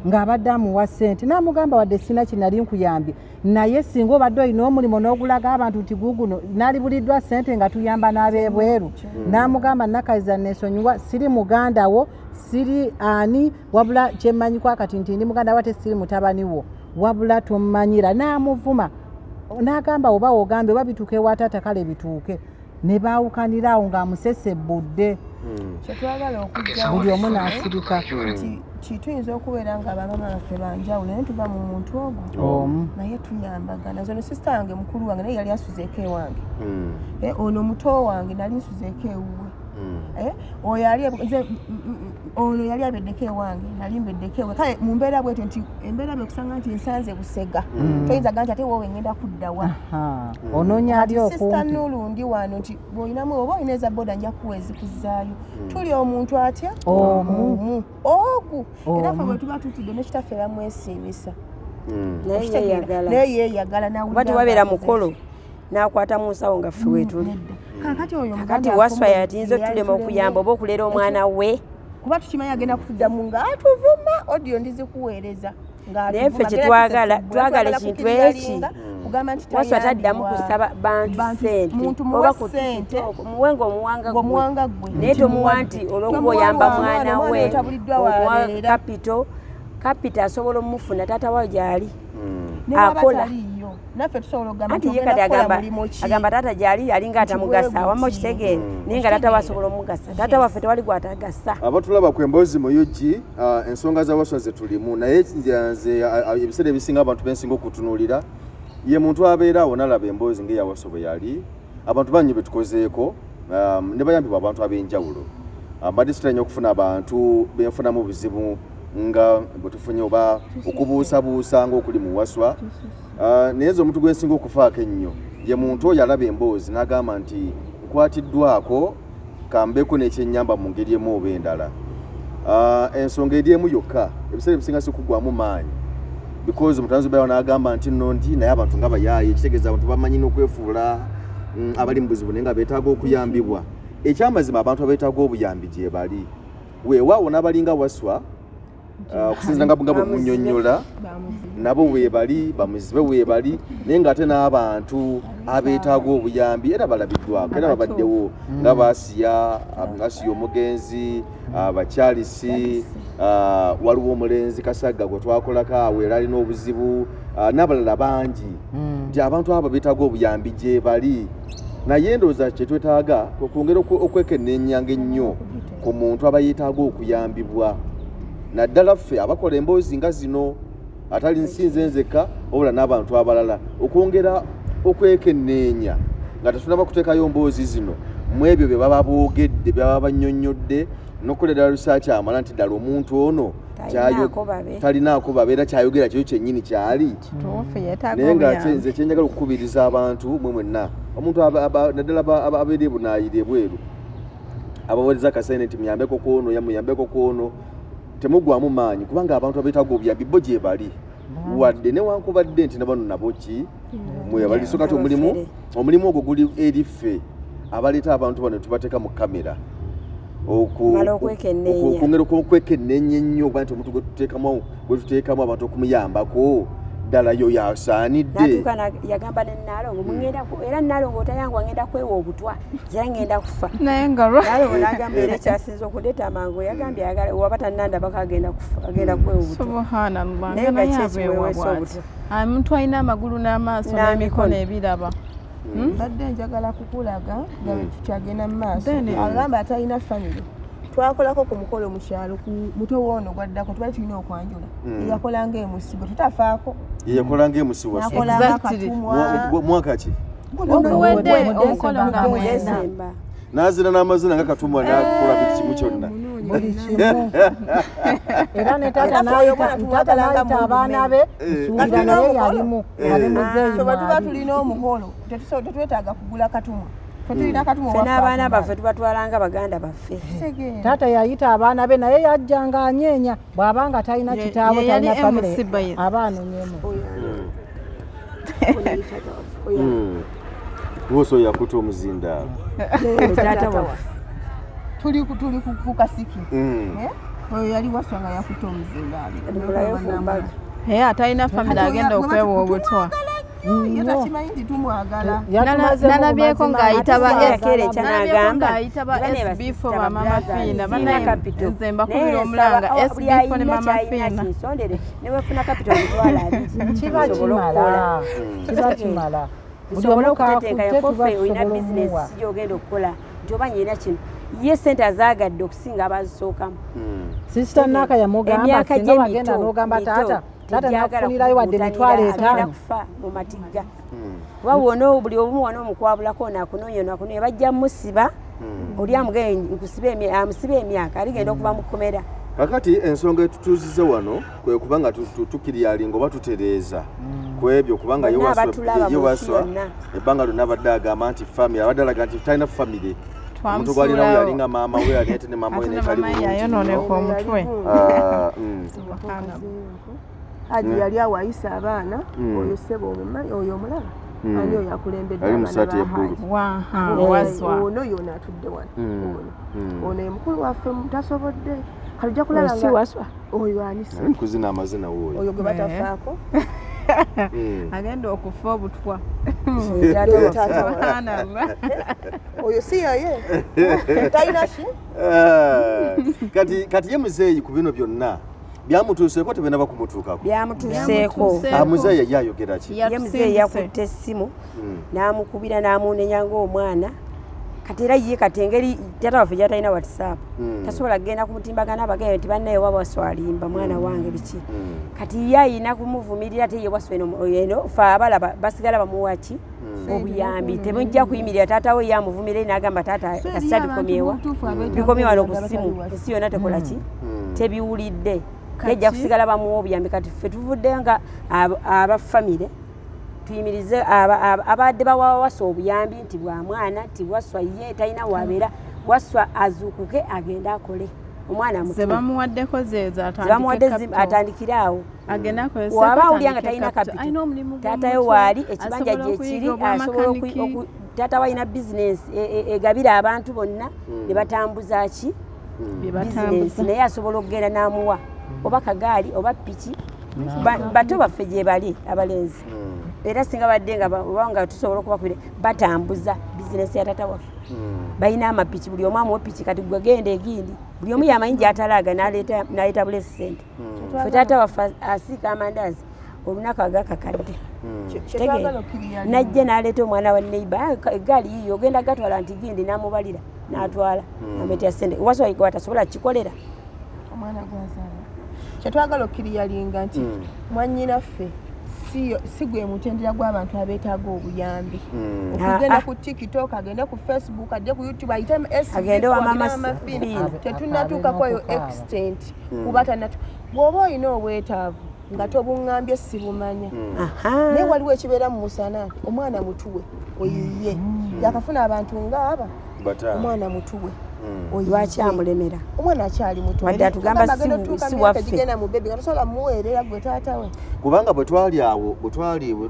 ng'abadde amuwa ssente n'amugamba wadde sina kye nali nkuyambye naye singa obadde olina omulimu n'ogulaga abantu nti guguno nalibuliddwa ssente nga tuyamba n'ab'ebweru. N'amugamba Nakayiza neesonyiwa siri muganda wo siri ani wabula kyemmanyiko akati nti ndi muganda wo ate siri mutabani wo wabula tommanyira n'amuvuma n'agamba oba ogambe oba bituuke ewa taata kale bituuke ne baawukanira awo ng'amusesebbudde kyetwagala okujja buli omu n'asirika tuyinza okubeera nga abamama baffe banjawulo naye tuva mu muntu ogwo naye tuyambagana. Nze ono sisita wange mukulu wange naye yali asuzeeko ewange ono muto wange nali nsuzeeko ewuwe ono yali abeddeko ewange nali mbeddeko ewe kale mu mbeera bwetyo nti embeera bwekusanga nti nsanze Busega toyinza ga nti ate woowe ngenda kuddawa onoonya ali okumpi. Sisita Nulu ndi wano nti bw'olinamu oba olina eza boda nja kuwa ezikuzzaayo tuli omuntu atya omu ogu era ffe bwe tuba tutudde ne kitaffe bamwesiimisa naye yeeyagala kuba tewabeera mukolo n'akwata mu nsawo nga ffe weetuli. Kakati oyo kakati Waswa yatinza otulema okuyamba oba okulera omwana we kuba tukimanyi agenda kutuddamu nga atuvuma audio ndizikuweereza. Naye ffe kyetwagala twagala ekintu eki Waswa taddamu kusaba bantu ssente oba ku muwe ng'omuwanga gwe naye tomuwa nti olw'okuba oyamba mwana we omuwa kapito kapito asobola omufuna taata wayo gy'ali akola. Anti ye kati agamba taata gy'ali alinga atamugasa wamma okitegeera naye nga taata we asobola omugasa taata waffe tewali gw'atagasa. Abatulaba ku Emboozi mu UG ensonga za Waswa ze tulimu naye nze ebiseera ebisinga abantu bensinga okutunuulira ye muntu abeera awo n'alaba emboozi ng'eya Waswa bwe yali abantu bangi be tukozeeko ne bayambibwa abantu ab'enjawulo. Mbadde sitera nnyo okufuna abantu benfunamu buzibu nga bwe tufunye oba okubuusabuusa ng'okuli mu Waswa. Naye nze omuntu gwe nsinga okufaako ennyo ye muntu oyo alaba emboozi n'agamba nti nkwatiddwako kambeeko n'ekyennyamba mu ngeri emu oba endala. Ensonga eri emu yokka ebiseera ebisinga si kuggwamu maanyi because omutanzi obeerawo n'agamba nti nno ndi naye abantu nga bayaaye kitegeeza abantu bamanyi n'okwefuula abali mu buzibu naye nga beetaaga okuyambibwa. Ekyamazima abantu abeetaaga obuyambi gye bali weewaawo n'abalinga Waswa okusinziira nga bwe munnyonnyola nabo weebali bamuzibe weebali naye ng'ate n'abantu abeetaaga obuyambi era balabiddwako era babaddewo nga Basiya Asiya omugenzi abakyalisi waliwo omulenzi Kasagga gwe twakolako awo era alina obuzibu n'abalala bangi nti abantu abo beetaaga obuyambi gye bali naye ndowooza kye twetaaga okwongera okwekenneenyanga ennyo ku muntu aba yeetaaga okuyambibwa naddala ffe abakola emboozi nga zino atali nsinze nzekka wabula n'abantu abalala okwongera okwekenneenya nga tetunaba kuteekayo mboozi zino mu ebyo bye baba boogedde bye baba bannyonnyodde n'okukolera research amala nti ddala omuntu ono talinaako babe era kyayogera kyo kyennyini kyali. Naye nga nze kyenjagala okukubiriza abantu mwe mwenna omuntu naddala abeera ebunaayira ebweru abaweereza akasente nti muyambeko kwono yamuyambeko kwono temugwamu maanyi kubanga abantu abeetaaga obuyambi bo gye bali wadde newankubadde nti nabano nabo ki mwebali. So kati omulimu ogwo guli eri ffe abaleeta abantu bano tubateeka mu kamera okwongera okwekenneenya ennyo okuba nti omuntu gwe tuteekamu abantu okumuyambako ddala yo yasaanidde. Yagamba ne Nnaalongo mugenda era Nnaalongo otayangwa ngenda kwewa obutwa era ngenda kufa. Naye nga Nnaalongo n'agamba era ekyasinze okuleeta amangu yagambye ayagala waba tannandabako agenda kufa agenda kwewa obutwa. Subhanallah. Naye nga ki ekiweweesa obutwa? Omuntu alina amagulu n'amaaso n'emikono ebiraba. Mbadde njagala kukulaga nga bwe tukyagenda mu maaso agamba atalina famire twakolako ku mukolo mu kyalo ku muto woono gwaddako tubali tulina okwanjula eyakolanga emusigo tutafaako yeyakolanga emusigo mwaka ki oguwedde omukolo nga mwenda n'azina n'amazina nga Katumwa n'akola buli kimu kyonna buli kimu era ne taata n'ayita abaana be nsuubira naye yalimu ali muzeeyi bwe tuba tulina omukolo tetwetaaga kugula Katumwa ffe n'abaana baffe tubatwalanga baganda baffe. Taata yayita abaana be naye yajjanga anyeenya bw'abanga talina kitaawe talina famire abaana onyemu. Woso yakuta omuzindaalo taata waffe tuli ku kasiki oyo yali Waswa nga yakuta omuzindaalo atalina famire agenda okwewa obutwa. Ye takimanyi nti tumwagala. Nalabyeko ng'ayita ba SB4 ba Mama Fiina nze mbakubira omulanga SB4 ne Mama Fiina newefuna kapito omutwalo abiri kiba kimala kiba kimala nsobole okutetenkanya koffe olina bizinesi gy'ogenda okukola nti oba nyina kino ye sente azaagadde okusinga abazisookamu. Sisita Naka yamugamba singa wagenda n'ogamba taata taata nakufunirayo wadde 5,000 kufa mu matigga kuba wona buli obumu wano omukwabulako nakunoonya nakunoonya bajja musiba oli amugende amusiba emyaka aligenda okuva mu kkomera. Kakati ensonga etutuuzize wano kwe kubanga tukiryalinga oba tutereeza ku ebyo kubanga ye Waswa ebbanga lyonna abadde agamba nti famire abadde alaga nti talina famire omuntu gwalinawo yalinga maama we yali ate ne maama we naye tali bulungi yayonooneka omutwe. Haji yali awo ayisa abaana oyo ssebo omumanyi oyo omulaba Ani oyo akulembedde ali musaati ya bbulu ono yona atudde wano ono ye mukulu waffe tasobodde kati ojja kulaba nga Waswa oyo anisa mukuzina amazina woyo oyo gwe batafaako agenda okufa obutwa oyo si yaye talina ki kati ye muzeeyi ku bino byonna byamutuuseeko tebinaba kumutuukako byamutuuseeko muzeeyi yayogera ki ye muzeeyi yakutte essimu n'amukubira n'amunenya ng'omwana kati era ye kati engeri taata waffe gy'atalina WhatsApp tasobola kugenda kumutimbagana abagenda nti bannaye oba Waswa alimba mwana wange biki kati ye ayina kumuvumirira ate ye Waswa eno fe abalaba basigala bamuwa ki obuyambi tebujja kuyimirira taata we yamuvumirira n'agamba taata kasita bikomyewa bikomye wano ku ssimu ensi yonna tekola ki tebiwulidde yajja kusigala bamuwa obuyambi kati ffe tuvudde nga aba famire tuyimirize abadde bawa Waswa obuyambi nti bwa mwana nti Waswa ye talina wabeera Waswa azuukuke agende akole omwana muto zebamuwaddeko zeezo atandikire awo waba awulira nga talina kapito taata we waali ekibanja gyekiri asobola taata we alina bizinensi egabira abantu bonna ne batambuza ki bizinensi naye asobola okugenda n'amuwa oba kagaali oba piki bato baffe gye bali abalenzi era singa badde nga oba nga tusobola okubakubira batambuza bizinensi ya taata waffe balina amapiki buli omu amuwa piki kati gwe genda egindi buli omu yamanyi gy'atalaaga n'aleeta bulesi ssente ffe taata waffe asiika amandaazi olunaku agakakadde najja n'aleeta omwana wa neighbor eggaali yiyo ogenda gatwala nti gindi n'amubalira n'atwala ameetera ssente Waswa watasobola kikolera omwana gwazaala kyetwagala okkiriyalinga nti mwannyinaffe si gwe mutendera gw'abantu abeetaaga obuyambi okugenda ku TikTok agende ku Facebook ajje ku YouTube ayite agende wa mama Fina tetunnatuukako eyo extent kuba tannatu bw'oba olina obwetaavu nga tobuŋŋambye sibumanya naye waliwo ekibeera mu musana omwana mutuwe oyiye yakafuna abantu ng'aba omwana mutuwe lwaki amulemera omwana akyali muto wadde atugamba si waffe genda mu bebi nga tosobola muweerera gwe taata we kubanga bwe twali awo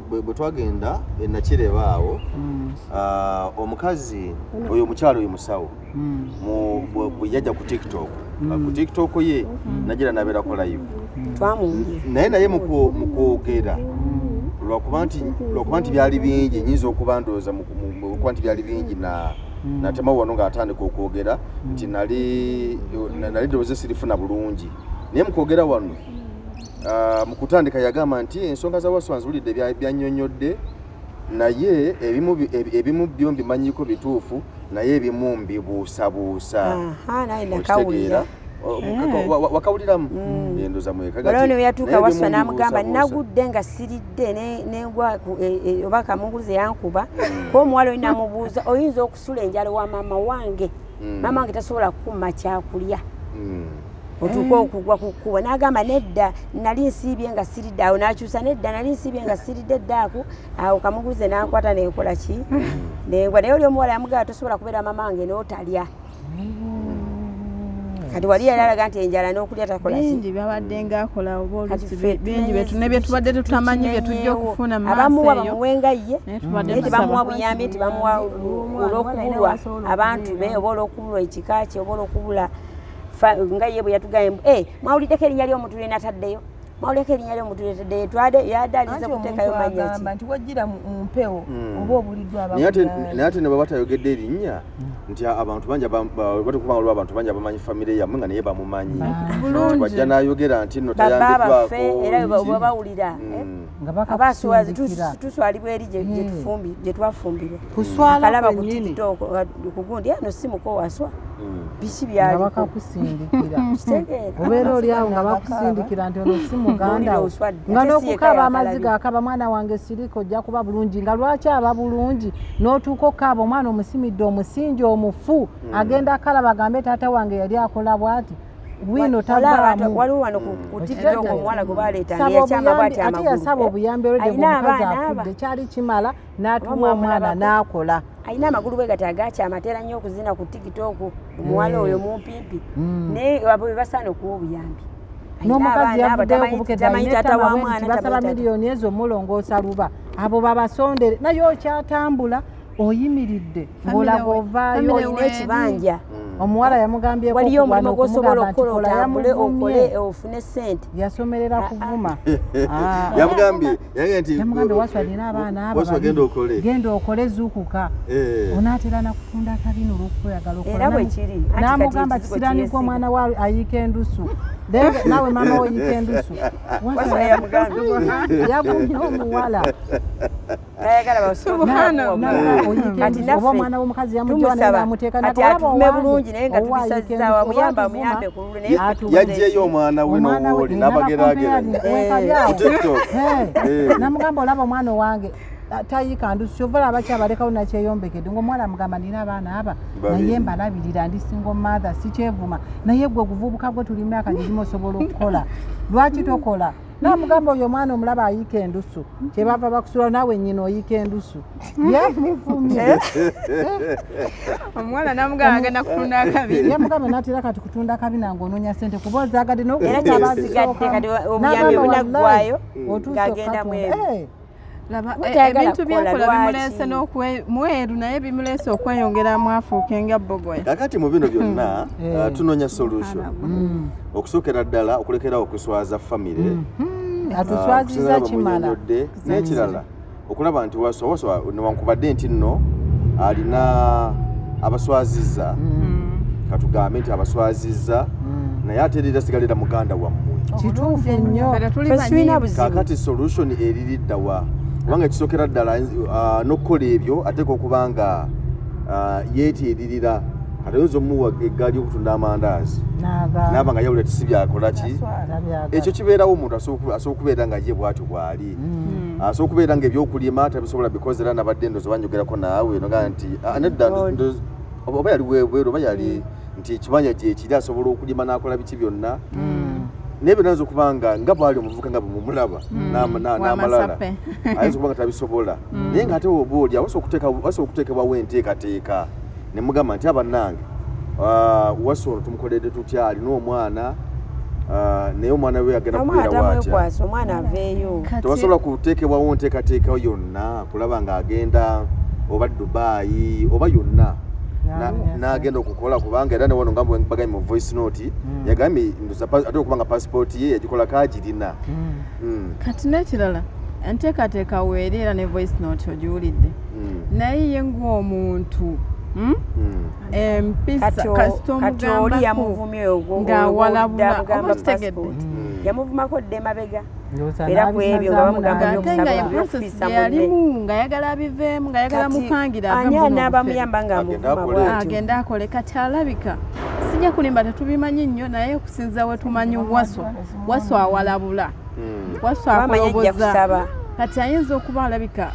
bwe twagenda e Nakireba awo omukazi oyo omukyalo oyo musawo bwe yajja ku TikTok ku TikTok ye nagira nabeerako live naye mu kwogera lwakuba nti byali bingi nyinza okuba ndowooza kuba nti byali bingi natema wano ng'atandika okwogera nti nali ndowooza sirifuna bulungi naye mu kwogera wano mu kutandika yagamba nti ensonga za Waswa nziwulidde byannyonnyodde naye ebimu byo mbimanyiko bituufu naye ebimu mbibuusabuusa nakawulira wakawuliramu endoza mwekagati yatuuka Waswa n'amugamba nagudde nga siridde nengwa oba kamungulize yankuba ko omuwala oyo namubuuza oyinza okusula enjala wa maama wange maama wange tasobola kukumma kyakulya otuuka okugwa ku kkubo n'agamba nedda nali nsiibye nga siridde awo n'akyusa nedda nali nsiibye nga siridde eddaako awo kamungulize n'ankwata nenkola ki nengwa naye oli omuwala yamugamba tosobola kubeera maama wange n'otalya kati wali yali alaga nti enjala n'okulya takola ki bingi byabadde ng'akola oba oluusi bingi ne bye tubadde tutamanyi bye tujja okufuna mu maaso abamuwa bamuwenga ye naye tebamuwa buyambi tebamuwa olw'okubulwa abantu be oba olw'okubulwa ekika kye oba olw'okubula nga ye bwe yatugambye mwawuliddeko erinnya ly'omuntu lye nataddeyo mwawuliddeko erinnya ly'omuntu lye nataddeyo twade yadde alize kuteekayo mannya ki nti wajjira mu mpewo oba obuliddwa abakugaana naye ate ne baba batayogedde erinnya nti abantu bangi batukuba waliwo abantu bangi abamanyi famire yammwe nga naye bamumanyi bajja n'ayogera nti nno tayambiddwako era bwe bawulira abaaswazi tuswalibwa eri gye twafumbirwa akalaba ku TikTok ku gundi ano si muko Waswa biki byaliko bakakusindikira obeera oli awo nga bakusindikira nti ono si muganda wo nga n'okukaaba amaziga akaba mwana wange sirika ojja kuba bulungi nga lwaki aba bulungi n'otuuka okukaaba omwana omusimidde omusingi omufu agenda akalaba agambe taata wange yali akola bw'ati wino tabaamu waliwo wano ku TikTok omuwala gwe baleeta yakyama bw'ati amagulu ate yasaba obuyambi olwedde ng'omukazi afudde kyali kimala n'atuma omwana n'akola alina amagulu bwe gati agakyama atera nnyo okuzina ku TikTok omuwala oyo mumpimpi naye abo be basaana okuwa obuyambi n'omukazi yavuddeyo kubukedde alina basaba miliyoni ezo mulongoosa luba Abo babasondere naye okyatambula oyimiridde ng'olaga ovaayo olina ekibanja. Omuwala yamugambyeko waliyo omulimu gw'osobola okukola otambule okole ofune ssente. Yasomerera kuvuma. Yamugambye nti yamugambye Waswa alina abaana abo genda okole zuukuka. Onaatera na kutunda akabina olw'okweyagala okola. Era bwe kiri. N'amugamba kisiraani gw'omwana we ayiika endusu. Naawe maama we oyiika endusu. Waswa yamugambye. Yavumye omuwala. Tayagala basubhana. Kati naffe omwana w'omukazi yamugyawo naye n'amuteeka kati atuvume bulungi naye nga tubisazza muyamba muyambe ku lulwe naye yaggyeyo omwana we n'owooli n'abageraageranya ku TikTok. Namugamba olaba omwana owange tayiika ndusu kyova olaba akyabalekawo nakyeyombekedde ng'omuwala amugamba nina abaana aba naye mbalabirira ndi single mother sikyevuma naye gwe guvubuka gwe tuli myaka gigimu osobola okukola lwaki tokola. Namugamba oyo omwana omulaba ayiika endusu kyebava bakusula naawe nnyina oyiika endusu. Yamuvumye. Omuwala namugamba agenda kutunda akabina. Yamugamba n'atera kati kutunda akabina ng'onoonya ssente kuba ozaagadde era kyabasigadde kati obuyambi bunaggwayo ng'agenda mweru. Ebintu byakola bimuleese mweru naye bimuleese okweyongeramu afuuke nga bbogoya. Kakati mu bino byonna tunoonya solution. Okusookera ddala okulekerawo okuswaza famire. Atuswaziza kimala. N'ekirala okulaba nti Waswa newankubadde nti nno alina abaswaziza katugambe nti abaswaziza naye ate era sigalira muganda wammwe. Kituufu nnyo. Kakati solution eriridda wa? Kubanga ekisookera ddala n'okukola ebyo ateekwa okuba nga yeetiiririra. Kati oyinza omuwa eggaali y'okutunda amandaazi n'aba nga yawulira tisi byakola ki. Ekyo kibeerawo omuntu asobola okubeera nga ye bw'atyo bw'ali. Asobola okubeera nga ebyokulima tabisobola because era nabadde ndowooza banjogerako naawe nogaa nti nedda oba yali webweru oba yali nti ekibanja gye kiri asobola okulima n'akola biki byonna. Naye byonna ayinza okuba nga bw'ali omuvubuka nga bwemumulaba n'amalala ayinza okuba nga tabisobola. Naye ng'ate oba oli wasobola okuteekebwawo enteekateeka ne mugamba nti abannange Waswa ono tumukoledde tutya alina omwana naye omwana we agenda kubeera watya. Omwana aveeyo. Tewasobola kuteekebwawo nteekateeka yonna kulaba ng'agenda oba Dubai oba yonna n'agenda okukola kubanga era ne wano nga bagambye mu voice note yagambye ate okuba nga passport ye yagikolako agirina. Kati n'ekirala enteekateeka weeri era ne voice note ogiwulidde naye ye ng'omuntu empisa kati oli yamuvumye ng'awalabula oba kitegedde yamuvumako dda emabega era ku ebyo nga bamugamba by'okufiisa munne yalimu ng'ayagala abiveemu ng'ayagala mupangira ani anaabamuyamba ng'amuvuma bw'atyo agenda akole. Kati alabika sijja kulimba tetubimanyi nnyo naye okusinza we tumanyi Waswa awalabula Waswa akoloboza. Kati ayinza okuba alabika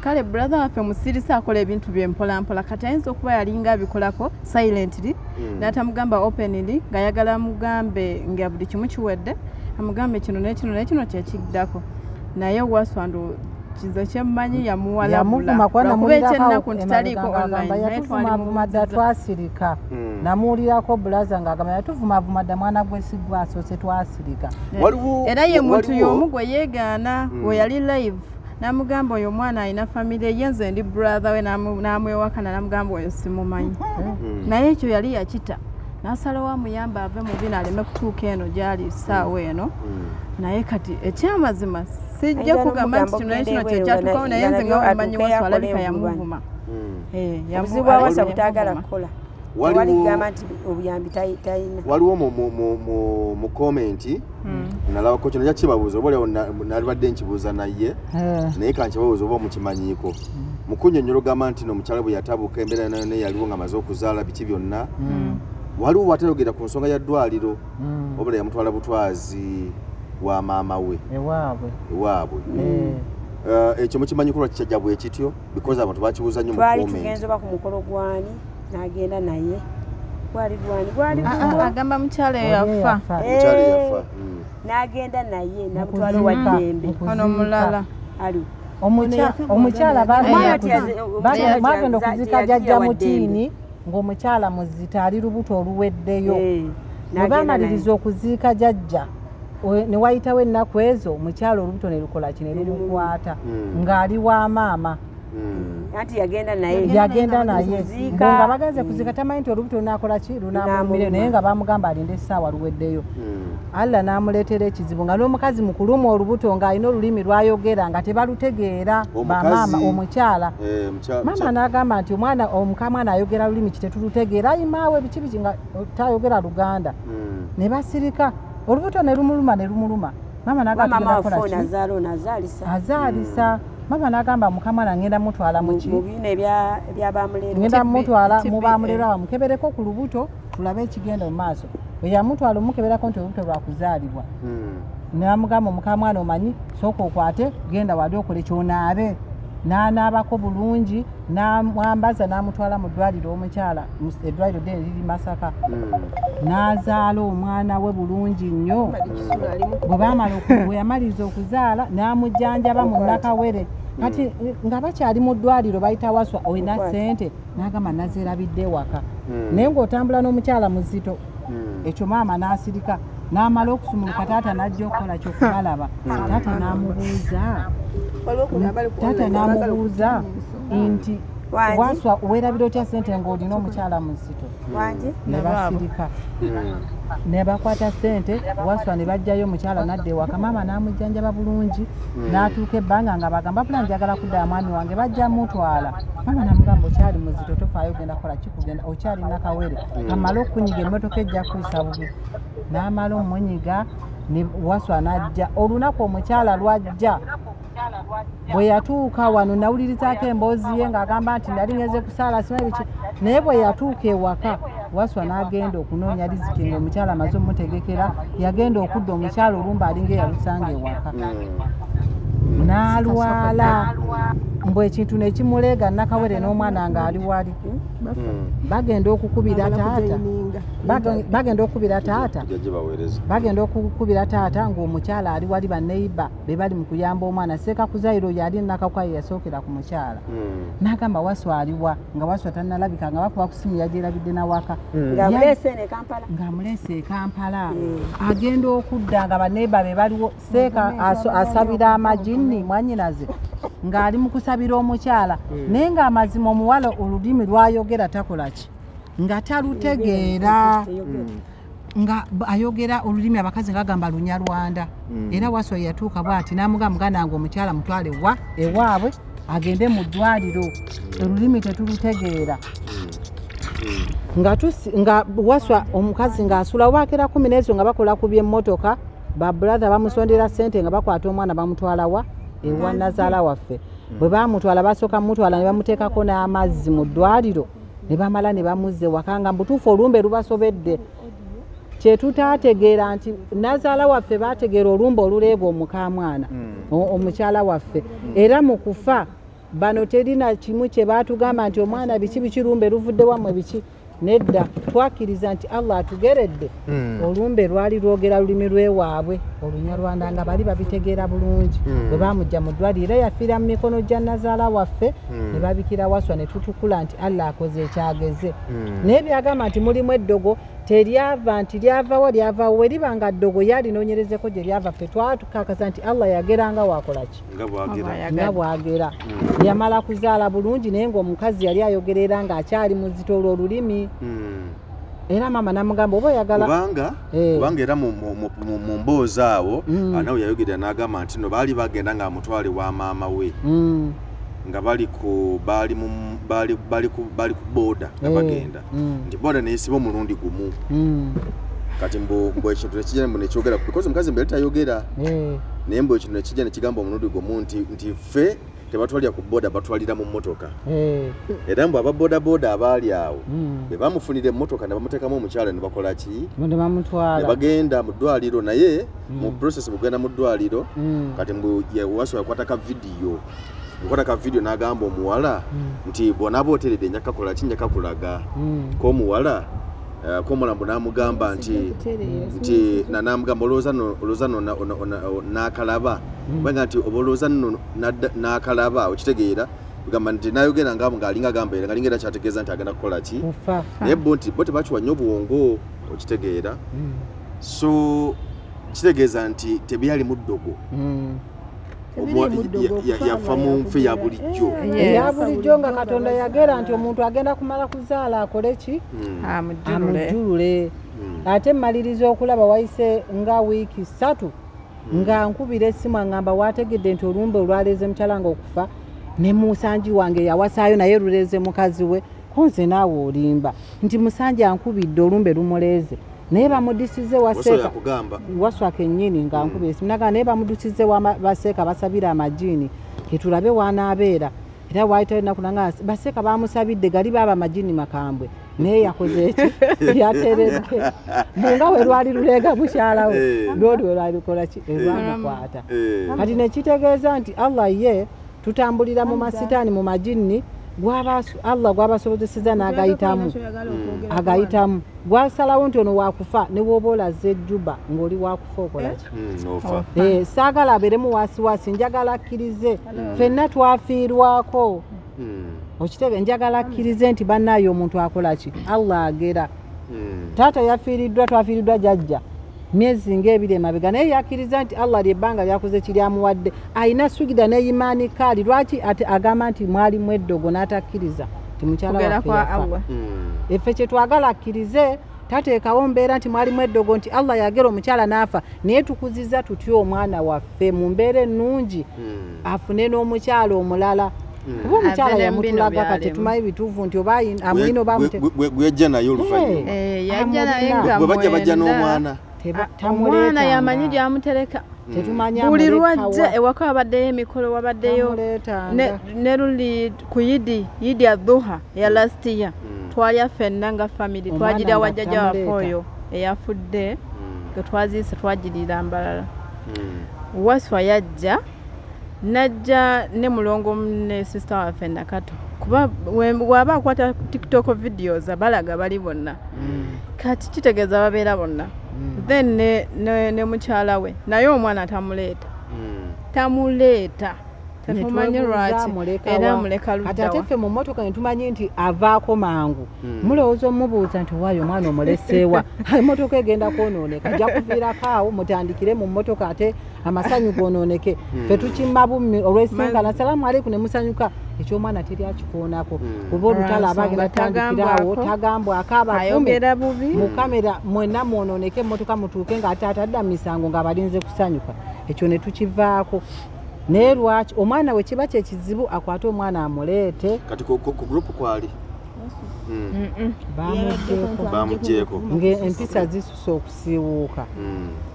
kale brother waffe musirisa akola ebintu bye mpolampola kati ayinza okuba yalinga abikolako silently n'atamugamba openly ng'ayagala amugambe nga buli kimu kiwedde amugambe kino n'ekino n'ekino kyekiddako naye Waswa kiza kyemmanyi yamuwalabula lwakuba ekyennaku nti taliiko online naye twavuma dda twasirika. Namuwulirako bulaza ng'agamba yatuvumavuma dda mwana gwe si gwe asoose twasirika. Era ye muntu y'omu gwe yeegaana we yali live n'amugamba oyo omwana alina famire ye nze ndi brother we n'amwewakana n'amugamba oyo simumanyi naye ekyo yali yakita n'asalawo amuyamba ave mu bino aleme kutuuka eno gy'ali ssaawa eno. Naye kati ekyamazima sijja kugamba nti kino nekino kyekyatukawo naye nze nga wemanyi Waswa alabika yamuvuma. Obuzibu bwa Waswa butaagala kukola tewali kugamba nti obuyambi talina. Waliwo mu komenti nalabako kino nja kibabuuza oba oliawo nalibadde nkibuuza naye naye kankibabuuza oba omukimanyiiko. Mu kunnyonnyola ogamba nti no omukyala bwe yatabuka embeera yonna yonna yaliwo ng'amaze okuzaala biki byonna waliwo watayogera ku nsonga ya ddwaliro obula yamutwala butwazi wa maama we ewaabwe. Ekyo mukimanyi kulwa kikyajja bwe kityo because abantu bakibuuza nnyo mu twali comment. Tugenze oba ku mukolo gwani n'agenda naye gwali gwani gwali agamba mukyala yafa mukyala yafa n'agenda naye n'amutwala wa ddembe ono mulala ali omukyala bagenda okuzika jjajja Mutiini ng'omukyala muzita ali lubuto oluweddeyo. Bwe bamaliriza okuziika jjajja Ne wayitawo ennaku ezo omukyala olubuto ne lukola ki, ne lumukwata ng'ali wa maama. Anti yagenda naye. Yagenda naye. Nga bagenze kuziika tamanyi nti olubuto lunaakola ki, lunaamulumire, naye nga bamugamba alinde essaawa luweddeyo. Allah n'amuleetera ekizibu nga n'omukazi mukulumu olubuto ng'alina olulimi lw'ayogera nga tebalutegeera bamaama omukyala. Maama n'agamba nti omwana omukamwana ayogera lulimi ki tetulutegeera, ayimaawe biki biki nga tayogera Luganda. Ne basirika olubuto ne lumuluma ne lumuluma. Maama n'agamba tugenda kukola ki? Azaalisa. Mama n'agamba mukamwana ngenda mutwala mu ki? Mu bino ebyabamulero. Ngenda mutwala mu bamulero awo mukebereko ku lubuto tulabe ekigenda mu maaso. Bwe yamutwala omukeberako nti olubuto lwakuzaalibwa. N'amugamba mukamwana omanyi sooka okwate genda wali okole ky'onaabe. N'anaabako bulungi n'amwambaza n'amutwala mu ddwaliro omukyala, eddwaliro ddene liri Masaka. N'azaala omwana we bulungi nnyo. Bwe yamaliriza okuzaala n'amujjanjaba mu Nakawere. Kati nga bakyali mu ddwaliro bayita Waswa olina ssente, n'agamba nazeerabidde ewaka. Naye ng'otambula n'omukyala muzito, ekyo maama n'asirika n'amala okusumuluka taata n'ajja okukola ky'okubalaba. Taata n'amubuuza nti Waswa weerabira otya ssente ng'olina omukyala muzito? Ne basirika. Ne bakwata ssente Waswa ne baggyayo omukyala n'adda ewaka. Maama n'amujjanjaba bulungi n'atuuka ebbanga nga bagamba pula njagala kudda mwami wange bajja mutwala. Maama n'amugamba okyali muzito tofaayo ogenda kukola ki kugenda okyali Nakawere. Amale okunyiga emmotoka ejja kuyisa bubi. N'amala omunyiga ne Waswa n'ajja. Olunaku omukyala lwajja bwe yatuuka wano nawulirizaako emboozi ye ng'agamba nti nali ngeze kusaala simanyi biki, naye bwe yatuuka ewaka Waswa n'agenda okunoonya riziki ng'omukyala amaze omutegekera. Yagenda okudda omukyala olumba alinga eyalusanga ewaka n'alwala mbu ekintu ne kimuleega Nakawere n'omwana ng'ali wali. Bagenda okukubira taata, bagenda okukubira taata ng'omukyala ali wali, banneiba be bali mu kuyamba omwana. Seeka Kuzairo yali Nakakwaye yasookera ku mukyala. N'agamba Waswa aliwa, nga Waswa tannalabika, nga bakuba ku simu yagyerabidde nawaka. Ng'amuleese e Kampala. Agenda okudda nga banneiba be baliwo. Seeka asabira amajinni mwannyinaze ng'ali mu kusabira omukyala, naye ng'amazima omuwala olulimi lw'ayogera takola ki, nga talutegeera, nga ayogera olulimi abakazi ng'agamba Lunyarwanda. Era Waswa yatuuka bw'ati n'amugamba muganda wange omukyala mutwale wa ewaabwe agende mu ddwaliro, olulimi tetulutegeera. Nga Waswa omukazi ng'asula waakera 10 nga bakola ku by'emmotoka, ba brother bamusondera ssente nga bakwata omwana bamutwala wa ewa nazaala waffe. Bwe bamutwala basooka mutwala ne bamuteekako n'amazzi mu ddwaliro ne bamala ne bamuzza ewaka nga mbutuufu olumbe lubasobedde. Kye tutaategeera nti nazaala waffe baategeera olumbe oluleega omukaamwana omukyala waffe. Era mu kufa bano terina kimu kye baatugamba nti omwana biki biki lumbe luvudde wammwe biki, nedda. Twakkiriza nti Allah atugeredde olumbe lwali lwogera lulimi lwewaabwe Olunyarwanda nga bali babitegeera bulungi. Bwe bamujja mu ddwaliro era yafiira mu mikono gya nazaala waffe ne babikira Waswa ne tutukula nti Allah akoze ekyageze. Naye byagamba nti mulimu eddogo teryava nti lyavawo lyavawo, we liba nga ddogo yalinoonyerezeko gye lyava. Ffe twatukakasa nti Allah yageranga wakola ki, nga bwagera. Yamala kuzaala bulungi naye ng'omukazi yali ayogera era ng'akyali muzito olw'olulimi. Era maama n'amugamba oba oyagala kubanga era mu mboozi awo nawe yayogerera n'agamba nti no baali bagenda ng'amutwale wa maama we nga bali ku boda nga bagenda nti boda neyesiba omulundi gumu. Kati mbu ekintu nekijja mbu nekyogera because omukazi mbu yali tayogera, naye mbu ekintu nekijja nekigamba omulundi gumu nti ffe tebatwalira ku boda, batwalira mu mmotoka. Era mbu aba boda boda abaali awo be bamufunira emmotoka ne bamuteekamu omukyala ne bakola ki, ne bamutwala ne bagenda mu ddwaliro. Naye mu process bugenda mu ddwaliro kati mbu Waswa yakwata ka vidiyo n'agamba omuwala nti bw'onaaba oteredde nja kakola ki, nja kakulaga. K'omuwala k'omulambo n'amugamba nti n'amugamba olowooza nno n'akalaba, kubanga nti oba olowooza nno n'akalaba okitegeera, kugamba nti n'ayogera ng'alinga agamba era ng'alinga era kyategeeza nti agenda kukola ki, naye bo nti bo tebakiwa nnyo bwongo okitegeera. So Kitegeeza nti tebyali muddogo. Yafa mu nfe ya bulijjo. Ya bulijjo nga Katonda yagera nti omuntu agenda kumala kuzaala akole ki? Amujjulule. Ate mmaliriza okulaba wayise nga wiiki 3 nga nkubira essimu angamba wategedde nti olumbe olwaleeze mukyala nga okufa ne musanji wange yawasaayo naye luleeze mukazi we konze naawe olimba nti musanji ankubidde olumbe lumuleeze naye bamudisize waseeka Waswa kennyini nga nkubira essimu naga naye bamudusize baseeka basabira amajini ketulabe wanaabeera era waayitayo ennaku nanga baseeka bamusabidde gali baaba amajini makambwe naye yakoze eki yatereke nga we lwali luleega mukyala we lwoli we lwali lukola ki erwamukwata. Kati nekitegeeza nti Allah ye tutambulira mu masitaani mu majini Allah gwabasobozeseza n'agayitamu agayitamu gwasalawo nti ono wakufa ne bw'oba olaze ejjuba ng'oli wakufa okola ki? Saagala abeeremu wasiwasi njagala akkirize ffenna twafiirwako. Okitebe njagala akkirize nti bannaayo omuntu akola ki? Allah agera. Taata yafiiriddwa twafiiriddwa jjajja myezi ng'ebiri emabega naye yakkiriza nti Allah lyebbanga lyakoze kiri amuwadde alina sugida n'eyimaani kaali lwaki ate agamba nti mwalimu eddogo n'atakkiriza nti mukyala waffe yafa. Effe kye twagala akkirize tateekawo mbeera nti mwalimu eddogo nti Allah yagera omukyala n'afa naye tukuziza tutya omwana waffe mu mbeera ennungi afune n'omukyala omulala. Kuba omukyala yamutulaga kati tumanyi bituufu nti oba amwina oba gwe yajja naye oluvannyuma yajja naye nga bwe bajja bajja n'omwana omwana yamanyi gyamutereka buli lwajja ewaka wabaddeyo emikolo wabaddeyo ne luli ku yidi ya dhuha ya last year twalya ffenna nga family twagirya wa jjajja waffe oyo eyafudde ge twaziise twagirira mbalala. Waswa yajja najja ne mulongo ne sister waffe Nakato kuba bw'aba akwata TikTok videos abalaga bali bonna kati kitegeeza babeera bonna. Then ne mukyala we naye omwana tamuleeta tamuleeta tetumanyi lwaki era amuleka luddawa. Kati ate ffe mu mmotoka ne tumanyi nti avaako mangu mulowooza omubuuza nti waayo omwana omuleseewa emmotoka egenda kwonooneka ajja kuviirako awo mutandikire mu mmotoka ate amasanyu goonooneke. Ffe tukimma bummi olw'esinkana salaamu aleikum ne musanyuka eky'omwana teri akikoonako kuba olutalo abagenda tandikirawo tagambwako abakume mu kamera mwenna mwonooneke emmotoka mutuuke ng'ate atadda misango ng'abalinze kusanyuka ekyo ne tukivaako. Naye lwaki omwana we kiba kyekizibu akwate omwana amuleete. Kati ku group kwali bamugyeko ng'empisa zisusa okusiiwuuka.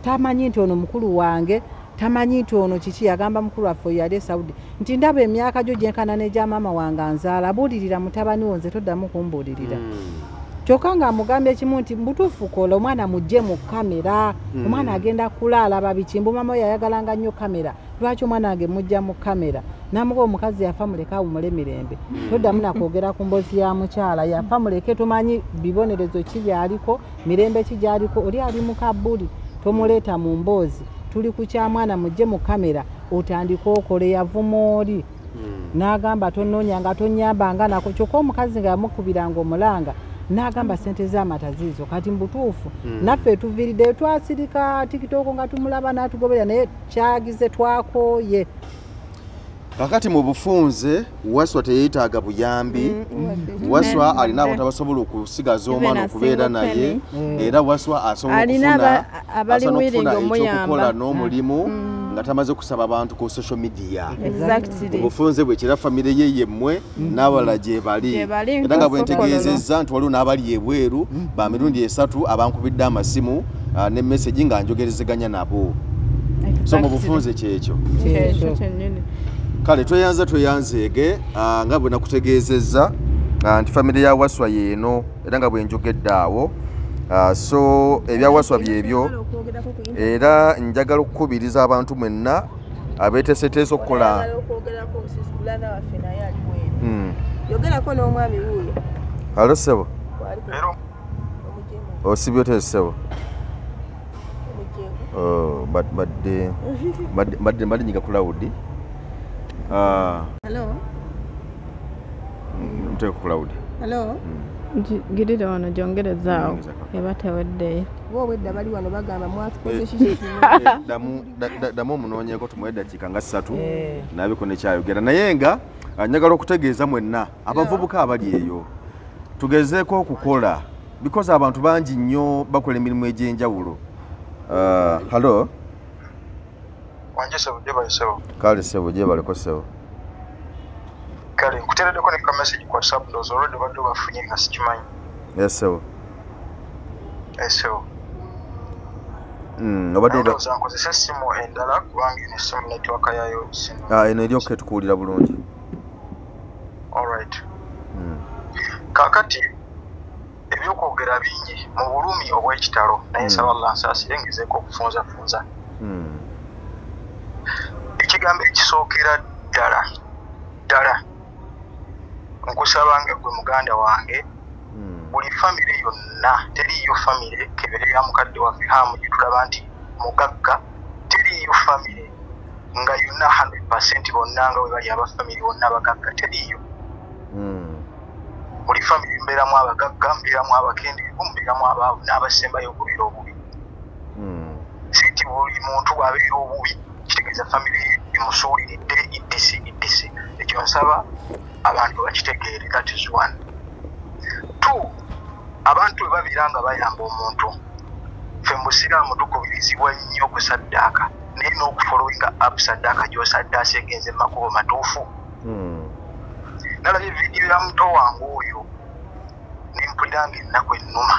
Tamanyi nti ono mukulu wange tamanyi nti ono kiki yagamba mukulu waffe oyo yali e Saudi nti ndaba emyaka gyo gyenkana n'egya maama wange anzaala buulirira mutabani wo nze toddamu kumbuulirira. Kyokka ng'amugambye ekimu nti mbutuufu kola omwana mujje mu kamera omwana agenda kulaala babiki mbu maama we yayagalanga nnyo kamera lwaki omwana wange mujja mu kamera namuga omukazi yafa muleke awummule mirembe toddamu nakwogera ku mboozi ya mukyala yafa muleke tomanyi bibonerezo ki byaliko mirembe ki gyaliko oli ali mu kabbuli tomuleeta mu mboozi tuli ku kya mwana mujje mu kamera otandike okole yavuma oli n'agamba tonnoonyanga tonnyambanga nako kyokka omukazi nga yamukubiranga omulanga n'agamba sente z'amata ziizo. Kati mbutuufu naffe tuviiriddeyo twasirika TikTok nga tumulaba n'atugoberera naye kyagize twakooye. Kakati mu bufunze Waswa teyeetaaga buyambi. Waswa alina abantu abasobola okusigaza omwana okubeera naye era Waswa asobola okufuna ekyokukola n'omulimu nga tamaze kusaba abantu ku social media. Obufunze bwe kira famire ye yemmwe n'abalala gye bali era nga bwe ntegeezezza nti waliwo n'abali ebweru ba mirundi 3 abankubidde amasimu ne message nga njogerezeganya nabo. So mu bufunze kyekyo Kale tweyanza tweyanzeege nga bwe nakutegeezezza nti famire ya Waswa yeeno era nga bwe njogedde awo. So ebya Waswa byebyo era njagala okukubiriza abantu mwenna abeeteeseteese okukola. Yogerako n'omwami wuuyo. Alo ssebo. Osibye otya ssebo? Mbadde nyiga ku lawudi. Hello. Mteeko ku lawudi. Hello. Girire wano gyongerezaawo ebateweddeyo. Bo obwedda bali wano bagamba mwatukoze kiki kino. Ddamu omunoonyeeko tumuwe eddakiika nga 3 nabiko nekyayogera naye nga njagala okutegeeza mwenna abavubuka abali eyo tugezeeko okukola because abantu bangi nnyo bakola emirimu egy'enjawulo. Hello? Wanje sebo gyebale sebo. Kale sebo gyebaleko sebo. Kale nkuteereddeko ne ka message ku WhatsApp ndowooza olwedde obadde obafunye nga sikimanyi. Yes sebo. Yes sebo. Obadde ndowooza nkozesa essimu endala kubanga eno essimu network yaayo sino. Eno eri okay tukuwulira bulungi. Alright. Kaakati ebyokwogera bingi mu bulumi obw'ekitalo naye nsaba Allah ansaasire ngezeeko okufunzafunza. Ekigambo ekisookera ddala ddala nkusaba nga gwe muganda wange buli famire yonna teriiyo famire kebere ya mukadde waffe Hamu gye tulaba nti mugagga teriiyo famire nga yonna 100% bonna nga bwe bali abafamire bonna abagagga teriiyo. Buli famire mbeeramu abagagga mbeeramu abakendeevu mbeeramu abaavu n'abasembayo okubeera obubi. Si nti buli muntu bw'abeera obubi kitegeeza famire ye emusuuliridde etc etc. Ekyo nsaba abantu bakitegeere, that is one. Two, abantu bwe babeera nga bayamba omuntu ffe mu busiraamu tukubirizibwa nnyo okusaddaaka naye n'okufollowinga up saddaaka gy'osaddaasa egenze mu makubo matuufu. Nalabye vidiyo ya muto wange oyo ne mpulira nga ennaku ennuma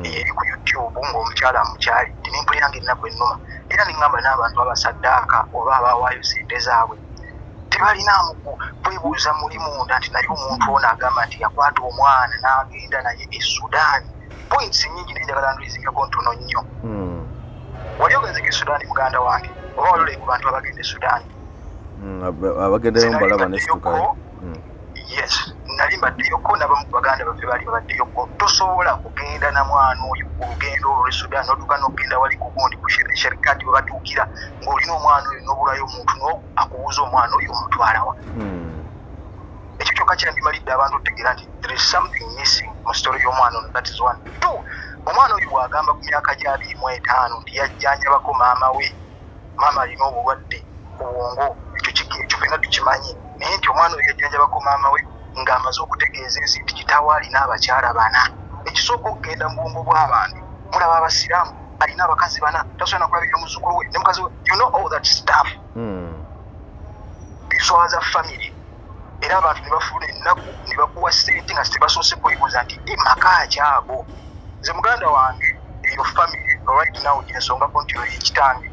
eri ku YouTube ng'omukyala amukyalidde ne mpulira nga ennaku ennuma era ne ŋŋamba n'abantu abasaddaaka oba abaawaayo ssente zaabwe tebalinaamu kwebuuza muli munda nti naye omuntu ono agamba nti yakwata omwana n'agenda naye e Sudan. Points nnyingi naye njagala nduyizingako ntono nnyo. Wali ogenzeko e Sudan muganda wange oba wali olaye ku bantu abagenda e Sudan? Abagendayo mbalaba nesitukayo. Yes, nali mbaddeyoko n'abamu ku baganda baffe baali babaddeyoko. Tosobola kugenda na mwana oyo ku lugendo olwo lw'e Sudan n'otuuka n'okugenda wali ku gundi ku sherikati we batuukira ng'olina omwana oyo n'obulayo omuntu akubuuza omwana oyo omutwalawa. Ekyo kyokka kyandimalidde abantu okutegeera nti there is something missing mu story y'omwana ono, that is one. Two, omwana oyo bw'agamba ku myaka gya 25 nti yajjanjabako maama we, maama alina obulwadde ku bwongo, ekyo ffenna tukimanyi naye nti omwana oyo yajjanjabako maama we ng'amaze okutegeeza ensi nti kitaawe alina abakyala bana. Ekisooka okugenda mu bwongo bw'abantu mulaba abasiraamu alina abakazi bana tasobola na kulabirira muzzukulu we ne mukazi we, you know all that stuff. Biswaza family era abantu ne bafuna ennaku ne bakuwa ssente nga tebasoose kwebuuza nti maka ki ago. Nze muganda wange eyo family right now gyensongako nti oyo ye kitange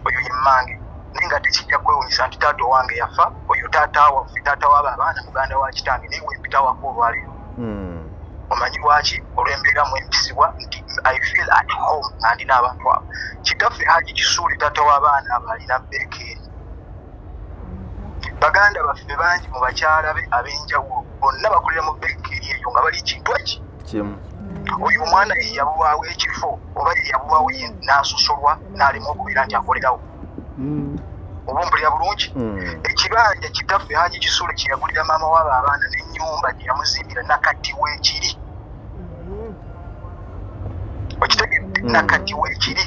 oyo ye mmange naye nga tekijja kwewunyisa nti taata owange yafa oyo taata waffe taata w'abo abaana muganda wa kitange naye wempita waka olwaleero. Omanyi lwaki? Olw'embeera mwempisibwa nti I feel at home nga ndi n'abantu abo. Kitaffe Haji Kisuule taata w'abaana abo alina bekeeri. Baganda baffe bangi mu bakyala be ab'enjawulo bonna bakolera mu bekeeri eyo nga bali kintu eki kimu. Oyo omwana ye yabulwawo ekifo oba ye yabulwawo ye n'asosolwa n'alema okubeera nti akolerawo. Oba ompulira bulungi? Ekibanja kitaffe Haji Kisuule kye yagulira maama w'abo abaana n'ennyumba gye yamuzimbira nakati weekiri. Okitegedde? Nakati weekiri.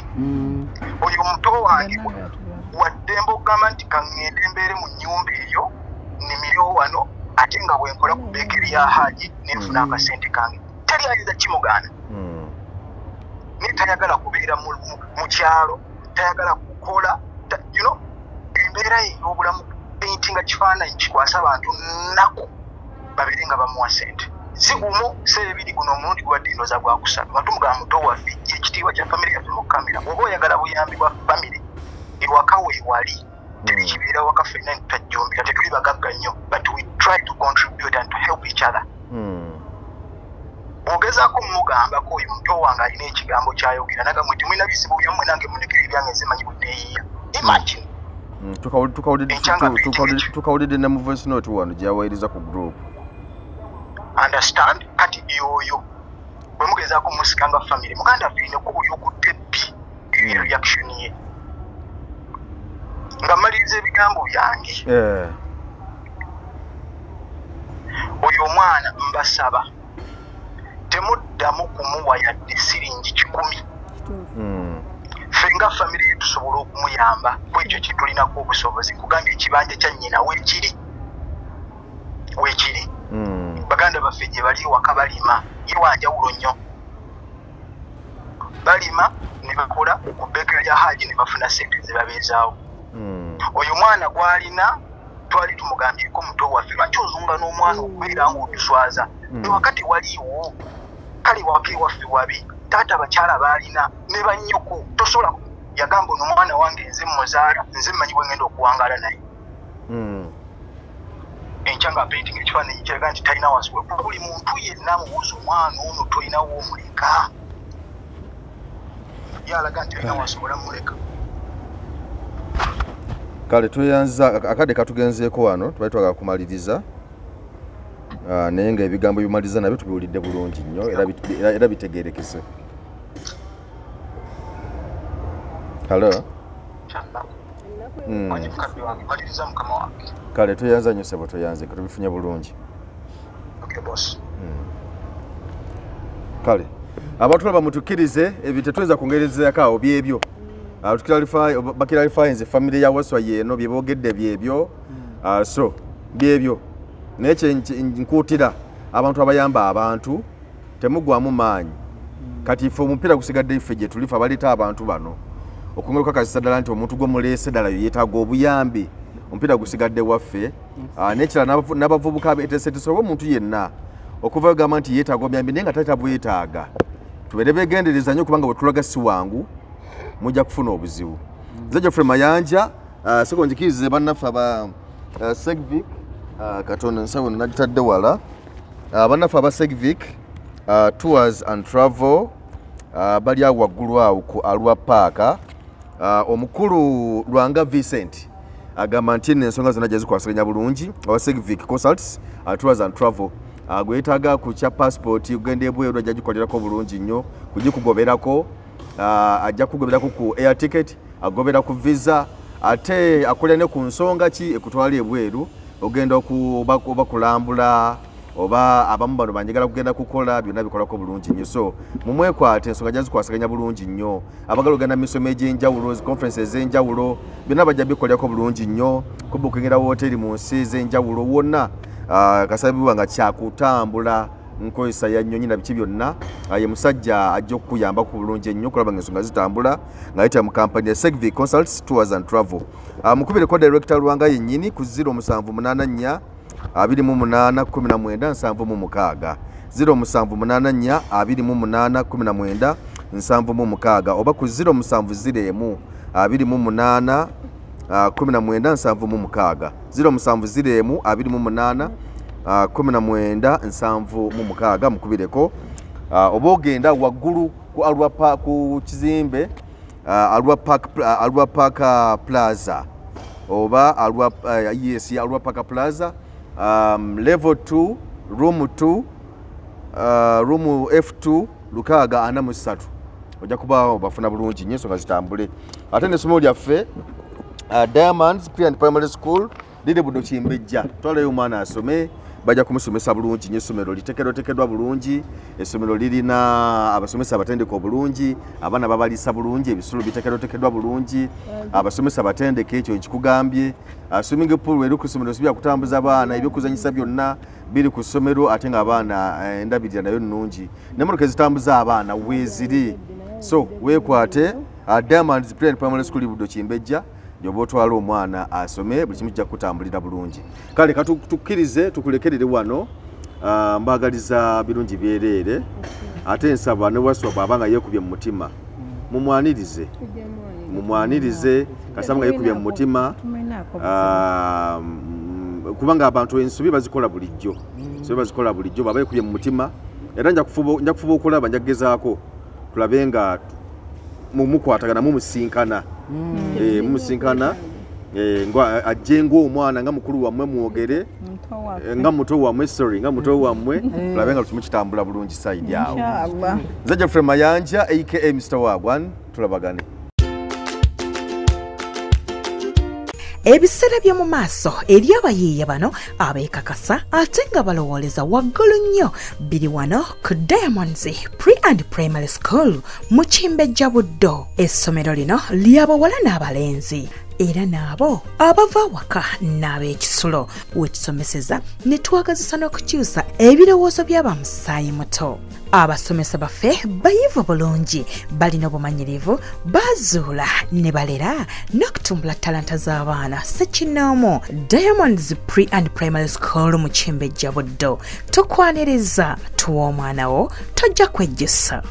Oyo omuto wange waddembe okugamba nti kaŋŋende mbeere mu nnyumba eyo nnimirewo wano ate nga bwe nkola ku beekeri ya Haji nenfuna akasente kange. Teri ayinza kimugaana. Naye tayagala kubeera mu kyalo, tayagala kukola, you know, embeera ye ey'obulamu paintinga kifaananyi kikwasa abantu nnaku babeere nga bamuwa ssente. Si gumu si ebiri, guno omulundi gubadde ndowooza gwakusatu nga tumugamba muto waffe jja ekitiibwa kya famire yaffe mu kamera. Bw'oba oyagala buyambi bwa famire ewaka weewali teri kibeera waka ffenna tutajjumbira, tetuli bagagga nnyo but we try to contribute and to help each other. Bw'ogezaako mugambako oyo muto wange alina ekigambo ky'ayogera nagamwe temulina bizibu byammwe nange munekere ebyange nze manyi bwe Imagine. Tukawulidde ne mu voice note wano gye yaweereza ku group. Understand? Kati yoyo bwe mugezaako musika nga famire muganda waffe alina ekkubo ly'okutta ebbi eri reaction ye. Nga mmaliriza ebigambo byange, oyo omwana mbasaba Tetuddamu kumuwa yadde siringi 100. Ffe nga famire ye tusobola okumuyamba ku ekyo kye tulinako obusobozi. Nkugambye ekibanja kya nnyina weekiri. Weekiri. Baganda baffe gye bali ewaka balima, ye wanjawulo nnyo. Balima ne bakola ku bbeekera lya Haji ne bafuna ssente ze babeezaawo. Oyo mwana gw'alina twali tumugambyeko muto waffe, lwaki ozunga n'omwana okubeera ng'otuswaza? Ewaka tewaliiwo, kale waka ewaffe wabi, taata bakyala baalina ne bannyoko, tosobola. Yagamba ono omwana wange nze mmuzaala, nze mmanyi bwe ngenda okuwangaala naye. Enkya nga painting ekifaananyi kiraga nti talina wansi we. Buli muntu yenna amubuuza omwana ono tolinawo omuleka, ye alaga nti talina wasobola mmuleka. Kale tweyanza akadde katugenzeeko wano, tubali twagala kumaliriza, naye nga ebigambo ebimaliriza nabyo tubiwulidde bulungi nnyo era bitegeerekese. Hello? Kale tweyanza nnyo ssebo, tweyanze tubifunye bulungi. Okay, boss. Kale abatulaba mutukkirize, ebyo tetuyinza kwongerezaako awo, byebyo. Bakiralify nze famire ya Waswa yeeno, bye boogedde byebyo. So byebyo, naye kye nkuutira abantu abayamba abantu, temugwamu maanyi. Kati ffe omupiira gusigadde ffe gye tuli, ffe abaleeta abantu bano okwongera okukakasisa ddala nti omuntu gwe muleese ddala yo yeetaaga obuyambi, omupiira gusigadde waffe. N'ekirala n'abavubuka abeeteeseteese oba omuntu yenna okuva gamba nti yeetaaga obuyambi naye nga tatabwetaaga, tubeere beegendereza nnyo kubanga bwe tulaga si wangu, mujja kufuna obuzibu. Nze Geoffrey Mayanja, soko njikirize bannaffe aba Segvic, katonda nsawo nagitadde wala, bannaffe aba Segvic Tours and Travel, bali awo waggulu awo ku Arua Park. Omukulu Lwanga Vincent agamba nti nno ensonga zonna gye zikwasaganya bulungi owa Segvic Consults, Tours and Travel. Gwetaaga ku kya passport ogenda ebweru ajja gikolerako bulungi nnyo kugikugoberako, ajja kugoberako ku air ticket, agobera ku visa, ate akolera ne ku nsonga ki ekutwala ebweru, ogenda oba kulambula oba abamu bano banjagala kugenda kukola, byonna bikolako bulungi nnyo. So mumwekwate, ensonga ajja zikwasaganya bulungi nnyo. Abagala ogenda mu misomo egy'enjawulo, zi conference ez'enjawulo, byonna bajja bikolerako bulungi nnyo, kubukingera wooteri mu nsi ez'enjawulo wonna, kasabibwa nga kyakutambula nkozesa ya nnyonyi na biki byonna. Ye musajja ajja okukuyambako bulungi ennyo okulaba nga ensonga zitambula ng'ayita mu kampani ya Segvic Consults Tours and Travel. Mukubireko Director Lwanga yennyini ku 0784 28 19 76, 0784 28 19 76, oba ku 0701 28 19 76, 0701 28 19 76. Mukubireko, oba ogenda waggulu ku Arua Park, ku kizimbe Arua Park, Arua Park Plaza, oba Arua, yes, Arua Park Plaza, level 2 room 2, room F2 643, ojja kuba bafuna bulungi nnyo ensonga zitambule. Ate n'essomero lyaffe Diamonds Pre and Primary School liri Buddo Kimbejja, twalayo omwana asome, bajja kumusomesa bulungi nnyo. Essomero liteekerwateekeddwa bulungi, essomero lirina abasomesa abatendeka obulungi, abaana babalisa bulungi, ebisulo biteekerwateekeddwa bulungi, abasomesa batendeke, ekyo nkikugambye. Swimming pool eri ku ssomero, si byakutambuza abaana, ebyokuzanyisa byonna biri ku ssomero, ate ng'abaana endabirira nayo nnungi, n'emmotoka ezitambuza abaana weeziri. So weekwate Diamonds Pre and Primary School Buddo Kimbejja, gyoba otwala omwana asome, buli kimu kijja kutambulira bulungi. Kale katukkirize tukulekerere wano, mbaagaliza birungi byereere, ate nsaba ne Waswa bw'aba nga yeekubye mu mutima mumwanirize, mumwanirize kasaba nga yeekubye mu mutima, kubanga abantu ensobi bazikola bulijjo, ensobi bazikola bulijjo. Bw'aba yeekubye mu mutima, era nja kufuba okulaba, nja kugezaako tulabe nga mumukwatagana, mumusinkana, mumusinkana, nga ajje ng'omwana nga mukulu wammwe, mwogere nga muto wammwe, sorry, nga muto wammwe, tulabe nga kimu kitambula bulungi side awo. Nze Geoffrey Mayanja aka Mr Wagwan, tulabagane. Ebiseera by'omu maaso eri abayiiya bano abeekakasa ate nga balowooleza waggulu nnyo biri wano ku Diamonds Pre and Primary School mu Kimbejja Buddo. Essomero lino ly'abawala n'abalenzi era n'abo abava awaka n'ab'ekisulo, wetusomeseza ne twagazisa n'okukyusa ebirowoozo by'abamusaayi muto. Abasomesa baffe bayivu bulungi, balina obumanyirivu, bazuula ne balera n'okutumbula talanta z'abaana ssekinnoomu. Diamonds Pre and Primary School mu Kimbejja Buddo, tukwaniriza, tuwa omwana wo, tojja kwejjusa.